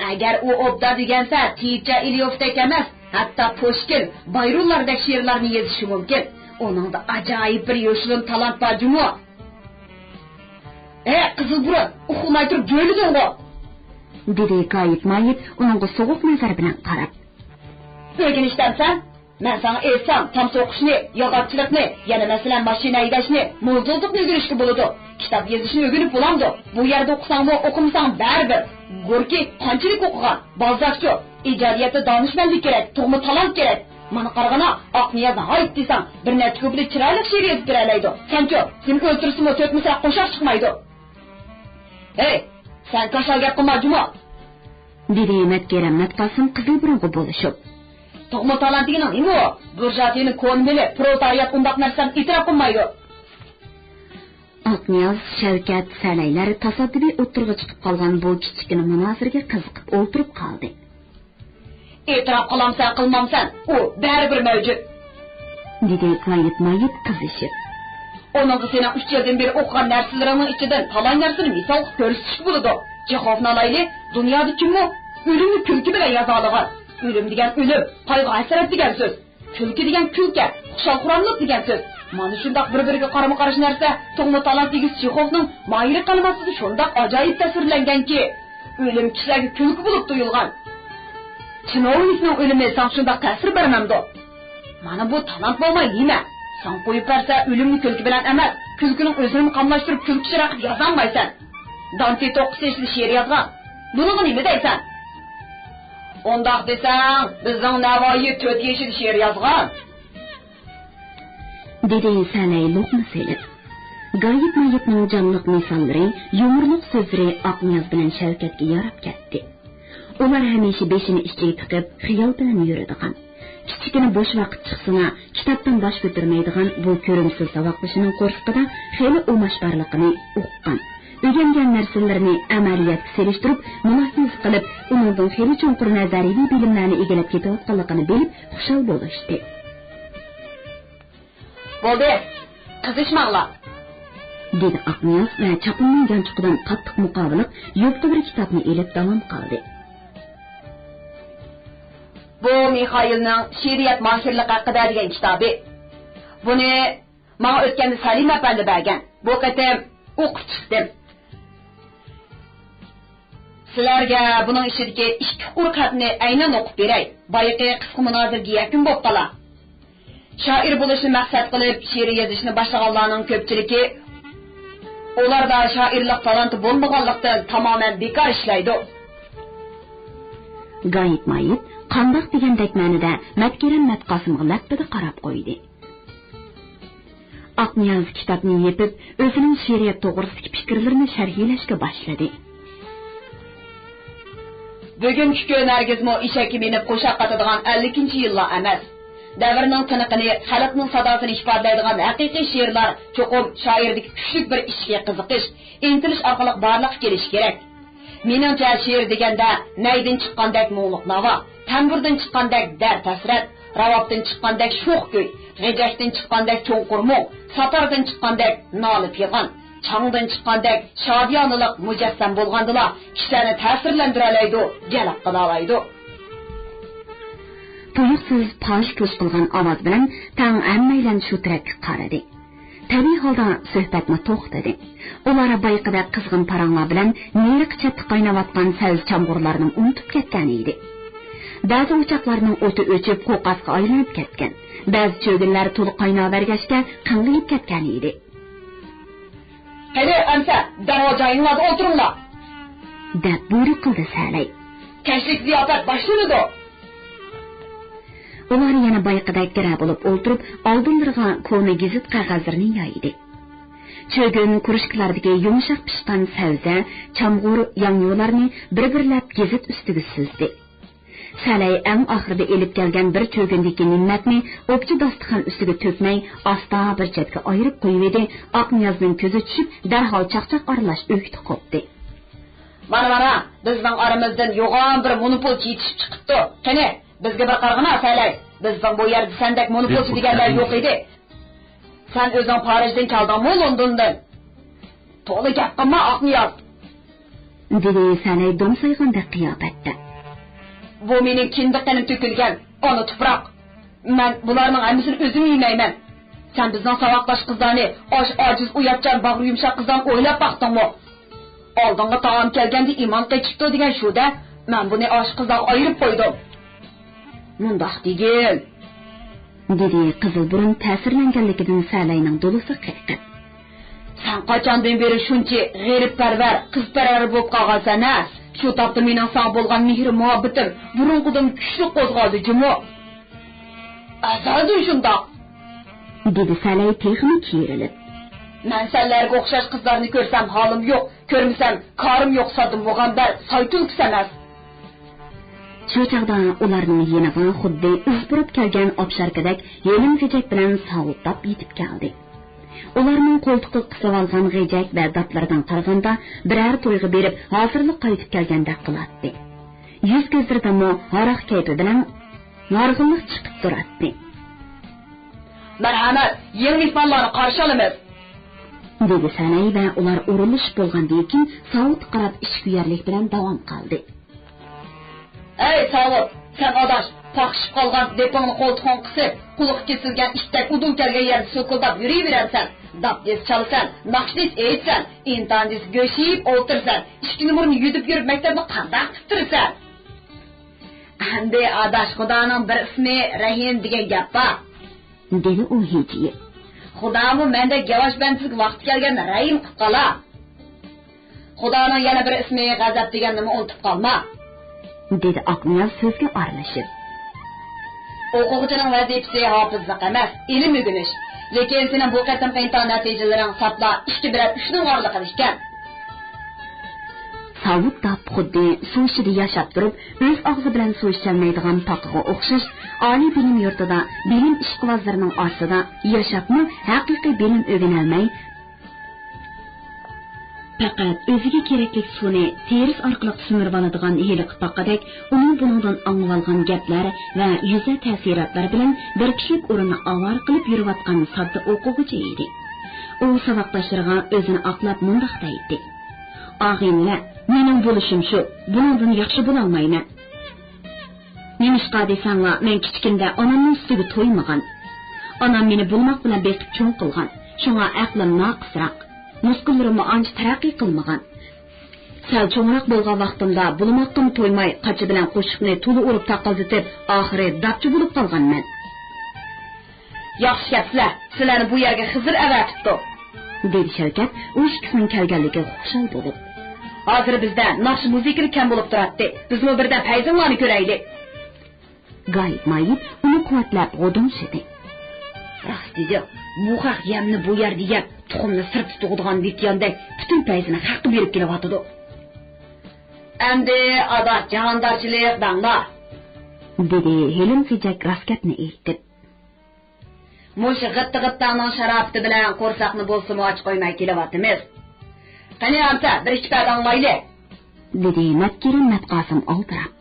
ئەگەر ئۇ ئوبدان ئۆگەنسە، تېيىپجان ئېلىيېۋتەك ئەمەس، ھەتتا پۇشكىن، بايرونلاردەك شېئىرلارنى يېزىشى مۇمكىن. ئۇنىڭدا ئاجايىپ بىر يوشۇرۇن تالانت بار جۇمۇ. ئەي، قىزىل بۇرۇن، ئۇخلىماي تۇرۇپ جۆيلىدىڭغۇ! دېدى گايىت مايىت ئۇنىڭغا سوغۇق نەزەر بىلەن قاراپ. ئۆگىنىش دەمسەن؟ مەن ساڭا ئېيتسام، تام سوقۇشنى، ياغاچچىلىقنى، يەنە مەسىلەن، ماشىنا ھەيدەشنى، موزدۇزلۇقنى ئۆگىنىشكە بولىدۇ. كىتاب يېزىشنى ئۆگىنىپ بولامدۇ؟ بۇ يەردە ئوقۇساڭمۇ، ئوقۇمىساڭ بەرىبىر. گوركىي قانچىلىك ئوقۇغان؟ بالزاكچۇ؟ ئىجادىيەتتە دانىشمەنلىك كېرەك، تۇغما تالانت كېرەك. مانا قارىغىنا، ئاقنىياز ھايت دېسەڭ، بىر نەچچە كۇپلېت چىرايلىق شېئىر يېزىپ بېرەلەيدۇ. سەنچۇ؟ سېنى ئۆلتۈرسىمۇ تۆت مىسرا قوشاق چىقمايدۇ. ھەي، سەن كاشال گەپ قىلما جۇمۇ! دېدى مەتكېرەم مەتقاسىم قىزىل بۇرۇنغا بولۇشۇپ. تۇغما تالانت دېگىنىڭ نېمە ئۇ؟ بۇرژۇئازىيىنىڭ كونا مېلى، پرولېتارىيات ئۇنداق نەرسىلەرنى ئېتىراپ قىلمايدۇ. ئاقنىياز، شەۋكەت، سەلەيلەر تاسادىپىي ئوتتۇرىغا چىقىپ قالغان بۇ كىچىككىنە مۇنازىرىگە قىزىقىپ ئولتۇرۇپ قالدى. ئېتىراپ قىلامسەن، قىلمامسەن، ئۇ بەرىبىر مەۋجۇت. دېدى گايىت مايىت قىزىشىپ. ئۇنىڭغا سېنىڭ ئۈچ يىلدىن بېرى ئوقۇغان نەرسىلىرىڭنىڭ ئىچىدىن تالاي نەرسىنى مىسالغا كۆرسىتىشكە بولىدۇ. چېخوفنى ئالايلى، دۇنيادا كىممۇ ئۆلۈمنى كۈلكە بىلەن يازالىغان؟ ئۆلۈم دېگەن ئۆلۈم، قايغۇ-ھەسرەت دېگەن سۆز. كۈلكە دېگەن كۈلكە، خۇشال-خۇراملىق دېگەن سۆز. مانا شۇنداق بىر-بىرىگە قارىمۇقارشى نەرسە، تۇغما تالانت دېگۈسى چېخوفنىڭ ماھىرى قەلىماتىدا شۇنداق ئاجايىپ تەسۋىرلەنگەنكى، ئۆلۈم كىشىلەرگە كۈلكە بولۇپ تۇيۇلغان. چىنوۋنىكنىڭ ئۆلۈمى ساڭا شۇنداق تەسىر بەرمەمدۇ؟ مانا بۇ تالانت بولماي نېمە؟ ساڭا قويۇپ بەرسە، ئۆلۈمنى كۈلكە بىلەن ئەمەس، كۈلكىنىڭ ئۆزىنىمۇ قاملاشتۇرۇپ، كۈلكە شىراق قىلىپ يازالمايسەن. دانتې توققۇز يېشىدا شېئىر يازغان. بۇنىڭغا نېمە دەيسەن؟ ئۇنداق دېسەڭ، بىزنىڭ نەۋايى تۆت يېشىدا شېئىر يازغان. دېدى سەلەي لوقما سېلىپ. گايىت-مايىتنىڭ جانلىق مىساللىرى، يۇمۇرلۇق سۆزلىرى ئاقنىياز بىلەن شەۋكەتكە ياراپ كەتتى. ئۇلار ھەمىشە بېشىنى ئىچىگە تىقىپ، خىيال بىلەن يۈرىدىغان، كىچىككىنە بوش ۋاقىت چىقسىلا، كىتابتىن باش كۆتۈرمەيدىغان بۇ كۆرۈمسىز ساۋاقدىشىنىڭ قورسىقىدا خېلى ئۇماش بارلىقىنى ئۇققان. ئۆگەنگەن نەرسىلىرىنى ئەمەلىيەتكە سېلىشتۇرۇپ، مۇلاھىزە قىلىپ، ئۇنىڭدىن خېلى چوڭقۇر نەزەرىيىۋى بىلىملەرنى ئىگىلەپ كېتىۋاتقانلىقىنى بىلىپ، خۇشال بولۇشتى. بولدى، قىزىشماڭلار، دېدى ئاقنىياز ۋە چاپىنىنىڭ يانچۇقىدىن قاتتىق مۇقاۋىلىق يۇپقا بىر كىتابنى ئېلىپ داۋام قىلدى. بۇ مىخائىلنىڭ شېئىرىيەت ماھىرلىقى ھەققىدە دېگەن كىتابى. بۇنى ماڭا ئۆتكەندە سەلىم ئەپەندى بەرگەن. بۇ قېتىم ئوقۇپ چىقتىم. سىلەرگە بۇنىڭ ئىچىدىكى ئىككى قۇر خەتنى ئەينەن ئوقۇپ بېرەي. بايىقى قىسقا مۇنازىرىگە يەكۈن بولۇپ قالا. شائىر بولۇشنى مەقسەت قىلىپ شېئىر يېزىشنى باشلىغانلارنىڭ كۆپچىلىكى ئۇلاردا شائىرلىق تالانتى بولمىغانلىقتىن تامامەن بىكار ئىشلەيدۇ. گايىت-مايىت قانداق دېگەندەك مەنىدە مەتكېرەم مەتقاسىمغا لەپپىدە قاراپ قويدى. ئاقنىياز كىتابنى يېپىپ، ئۆزىنىڭ شېئىرىيەت توغرىسىدىكى پىكىرلىرىنى شەرھلەشكە باشلىدى. بۈگۈنكى كۈن ھەرگىزمۇ ئېشەككە مىنىپ قوشاق ئاتىدىغان ئەللىكىنچى يىللار ئەمەس. دەۋرنىڭ تىنىقىنى، خەلقنىڭ ساداسىنى ئىپادىلەيدىغان ھەقىقىي شېئىرلار چوقۇم شائىردىكى كۈچلۈك بىر ئىچكى قىزىقىش، ئىنتىلىش ئارقىلىق بارلىققا كېلىشى كېرەك. مېنىڭچە، شېئىر دېگەندە نەيدىن چىققاندەك مۇڭلۇق ناۋا، تەمبۇردىن چىققاندەك دەرد-ھەسرەت، راۋابتىن چىققاندەك شوخ كۈي، غېجەكتىن چىققاندەك چوڭقۇر مۇڭ، ساتاردىن چىققاندەك نالە-پىغان، چاڭدىن چىققاندەك شادىيانىلىق مۇجەسسەم بولغاندىلا، كىشىلەرنى تەسىرلەندۈرەلەيدۇ، جەلپ قىلالايدۇ. تۇيۇقسىز پاژ-پۇژ قىلغان ئاۋاز بىلەن تەڭ ھەممەيلەن شۇ تەرەپكە قارىدى. تەبىئىي ھالدا سۆھبەتمۇ توختىدى. ئۇلار بايىقىدەك قىزغىن پاراڭلار بىلەن نېرىقى چەتتە قايناۋاتقان سەۋزە چامغۇرلارنىمۇ ئۇنتۇپ كەتكەن ئىدى. بەزى ئوچاقلارنىڭ ئوتى ئۆچۈپ، قوقاسقا ئايلىنىپ كەتكەن. بەزى چۆگۈنلەر تولا قايناۋەرگەچكە، قىڭغىيىپ كەتكەن ئىدى. «قېنى، ئەمسە، دەرھال جايىڭلاردا ئولتۇرۇڭلار!» دەپ بۇيرۇق قىلدى سەلەي. «كەچلىك زىياپەت باشلىنىدۇ!» ئۇلار يەنە بايىقىدەك گىرە بولۇپ ئولتۇرۇپ، ئالدىلىرىغا كونا گېزىت قەغەزلىرىنى يايدى. چۆگۈن كۇرۇشكىلاردىكى يۇمشاق پىشقان سەۋزە، چامغۇر، ياڭيۇلارنى بىر-بىرلەپ گېزىت ئۈستىگە سۈزدى. سەلەي ئەڭ ئاخىرىدا ئېلىپ كەلگەن بىر چۆگۈندىكى نېمەتنى ئوپچە داستىخان ئۈستىگە تۆكمەي، ئاستا بىر چەتكە ئايرىپ قويۇۋىدى، ئاقنىيازنىڭ كۆزى چۈشۈپ، دەرھال چاقچاق ئارىلاش ئۆكتە قوپتى. «مانا، مانا، بىزنىڭ ئارىمىزدىن يوغان بىر مونوپولچى يېتىشىپ چىقىپتۇ. قېنى، بىزگە بىر قارىغىنا، سەلەي. بىزنىڭ بۇ يەردە سەندەك مونوپولچى دېگەنلەر يوق ئىدى. سەن ئۆزۈڭ پارىژدىن كەلدىڭمۇ، لوندوندىن؟ تولا گەپ قىلما، ئاقنىياز!» دېدى سەلەي دومسايغاندەك قىياپەتتە. «بۇ مېنىڭ كىندىك قېنىم تۆكۈلگەن ئانا تۇپراق. مەن بۇلارنىڭ ھەممىسىنى ئۆزۈم يېمەيمەن. سەن بىزنىڭ ساۋاقداش قىزلارنى ئاشۇ ئاجىز، ئۇياتچان، باغرى يۇمشاق قىزلارنى ئويلاپ باقتىڭمۇ؟ ئالدىڭغا تائام كەلگەندە ئىمان قېچىپتۇ دېگەن شۇ-دە، مەن بۇنى ئاشۇ قىزلارغا ئايرىپ قويدۇم.» «مۇنداق دېگىن.» دېدى قىزىل بۇرۇن تەسىرلەنگەنلىكىدىن سەلەينىڭ دولىسى قېقىپ. «سەن قاچاندىن بېرى شۇنچە غېرىبپەرۋەر، قىزپەرۋەر بولۇپ قالغانسەن ھە؟ شۇ تاپتا مېنىڭ ساڭا بولغان مېھرى-مۇھەببىتىم بۇرۇنقىدىن كۈچلۈك قوزغالدى جۇمۇ.» «ئەزەلدىن شۇنداق.» دېدى سەلەي تېخىمۇ كېرىلىپ. «مەن سەنلەرگە ئوخشاش قىزلارنى كۆرسەم ھالىم يوق، كۆرمىسەم كارىم يوق، ساددىم مۇغەمبەر، ساي تۈلكىسى ئەمەس.» شۇ چاغدا ئۇلارنىڭ يېنىغا خۇددى ئىز بۇرۇپ كەلگەن ئاپشاركىدەك ھېلىم غېجەك بىلەن ساۋۇت داپ يېتىپ كەلدى. ئۇلارنىڭ قولتۇقىغا قىسىۋالغان غېجەك ۋە داپلىرىدىن قارىغاندا، بىرەر تويغا بېرىپ، ھازىرلىق قايتىپ كەلگەندەك قىلاتتى. يۈز-كۆزلىرىدىنمۇ ھاراق كەيپى بىلەن ھارغىنلىق چىقىپ تۇراتتى. «مەرھەمەت، يېڭى مېھمانلارنى قارشى ئالىمىز!» دېدى سەنەي ۋە ئۇلار ئورۇنلىشىپ بولغاندىن كېيىن، ساۋۇتقا قاراپ ئىچكۈيەرلىك بىلەن داۋام قىلدى. «ئەي ساۋۇت، سەن ئاداش، پاخشىپ قالغان دېپىڭنى قولتۇقۇڭغا قىسىپ، قۇلىقى كېسىلگەن ئىتتەك ئۇدۇل كەلگەن يەردە سوكۇلداپ يۈرۈۋېرەمسەن؟ داپ دېسە چالىسەن، ناخشا دېسە ئېيتىسەن، ئىنتان دېسە گۆش يېيىپ ئولتۇرىسەن. ئىككى نومۇرنى يۈدۈپ يۈرۈپ مەكتەپنى قانداق پۈتتۈرىسەن؟» «ئەمدى ئاداش، خۇدانىڭ بىر ئىسمى رەھىم دېگەن گەپ بار.» دېدى ئۇ ھىجىيىپ. «خۇدامۇ مەندەك ياۋاش بەندىسىگە ۋاقتى كەلگەندە رەھىم قىلىپ قالا. خۇدانىڭ يەنە بىر ئىسمى غەزەپ دېگەننىمۇ ئۇنتۇپ قالما.» دېدى ئاقنىياز سۆزگە ئارىلىشىپ. «ئوقۇغۇچىنىڭ ۋەزىپىسى ھاپىزلىق ئەمەس، ئىلىم ئۆگىنىش. لېكىن سېنىڭ بۇ قېتىمقى ئىمتىھان نەتىجىلىرىڭ ساپلا ئىككى بىلەن ئۈچنىڭ ئارىلىقىدا ئىكەن.» ساۋۇت داپ خۇددى سۇ ئىچىدە ياشاپ تۇرۇپ، ئۆز ئاغزى بىلەن سۇ ئىچەلمەيدىغان پاقىغا ئوخشاش، ئالىي بىلىم يۇرتىدا بىلىم ئىشقىۋازلىرىنىڭ ئارىسىدا ياشاپمۇ ھەقىقىي بىلىم ئۆگىنەلمەي، پەقەت ئۆزىگە كېرەكلىك سۇنى تېرىس ئارقىلىق سۈمۈرۈۋالىدىغان ھېلىقى پاقىدەك، ئۇنىڭ بۇنىڭدىن ئاڭلىۋالغان گەپلەر ۋە يۈزە تەسىراتلار بىلەن بىر كىشىلىك ئورۇننى ئاۋارە قىلىپ يۈرۈۋاتقان ساددا ئوقۇغۇچى ئىدى. ئۇ ساۋاقداشلىرىغا ئۆزىنى ئاقلاپ مۇنداق دەيتتى: «ئاغىنىلەر، مېنىڭ بولۇشۇم شۇ، بۇنىڭدىن ياخشى بولالمايمەن. نېمىشقا دېسەڭلار، مەن كىچىكىمدە ئانامنىڭ سۈتىگە تويمىغان. ئانام مېنى بۇلىماق بىلەن بېقىپ چوڭ قىلغان، شۇڭا ئەقلىم ناقىسراق، مۇسكۇللىرىممۇ ئانچە تەرەققىي قىلمىغان. سەل چوڭراق بولغان ۋاقتىمدا بۇلىماققىمۇ تويماي، قاچا بىلەن قوشۇقنى تولا ئۇرۇپ تاقىلدىتىپ، ئاخىرى داپچى بولۇپ قالغانمەن.» «ياخشى كەپسىلەر، سىلەرنى بۇ يەرگە خىزىر ئەۋەتىپتۇ.» دېدى شەۋكەت ئۇ ئىككىسىنىڭ كەلگەنلىكىگە خۇشال بولۇپ. «ھازىر بىزدە ناخشا مۇزىكىلا كەم بولۇپ تۇراتتى، بىزمۇ بىردەم پەيزىڭلارنى كۆرەيلى.» گايىپ مايىپ ئۇنى قۇۋۋەتلەپ غودۇڭشىدى. «راست دېدىڭ، بۇ خەق يەمنى بۇ يەردە يەپ، تۇخۇمنى سىرتتا تۇغىدىغان ۋىتياندەك پۈتۈن پەيزىنى خەققە بېرىپ كېلىۋاتىدۇ.» «ئەمدى ئاداش جاھاندارچىلىق دەڭلار.» دېدى ھېلىم غېجەك راست گەپنى ئېيتىپ. مۇشۇ غىتتا-غىتتاڭنىڭ شاراپىتى بىلەن قورساقنى بولسىمۇ ئاچ قويماي كېلىۋاتىمىز. قېنى ئەمسە، بىر ئىككى پەدە ئاڭلايلى، دېدى مەتكىرىم مەتقاسىم ئالدىراپ.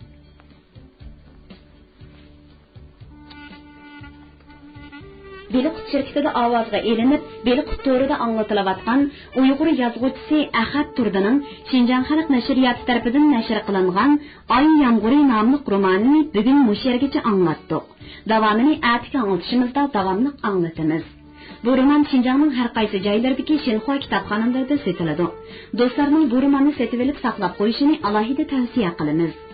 بېلىققۇت شىركىتىدە ئاۋازغا ئېلىنىپ، بېلىققۇت تورىدا ئاڭلىتىلىۋاتقان ئۇيغۇر يازغۇچىسى ئەخەت تۇردىنىڭ شىنجاڭ خەلق نەشرىياتى تەرىپىدىن نەشر قىلىنغان ئاي يامغۇرى ناملىق رومانىنى بۈگۈن مۇشۇ يەرگىچە ئاڭلاتتۇق. داۋامىنى ئەتىكى ئاڭلىتىشىمىزدا داۋاملىق ئاڭلىتىمىز. بۇ رومان شىنجاڭنىڭ ھەر قايسى جايلىرىدىكى شىنخۇا كىتابخانىلىرىدا سېتىلىدۇ. دوستلارنىڭ بۇ روماننى سېتىۋېلىپ ساقلاپ قويۇشىنى ئالاھىدە تەۋسىيە قىلىمىز.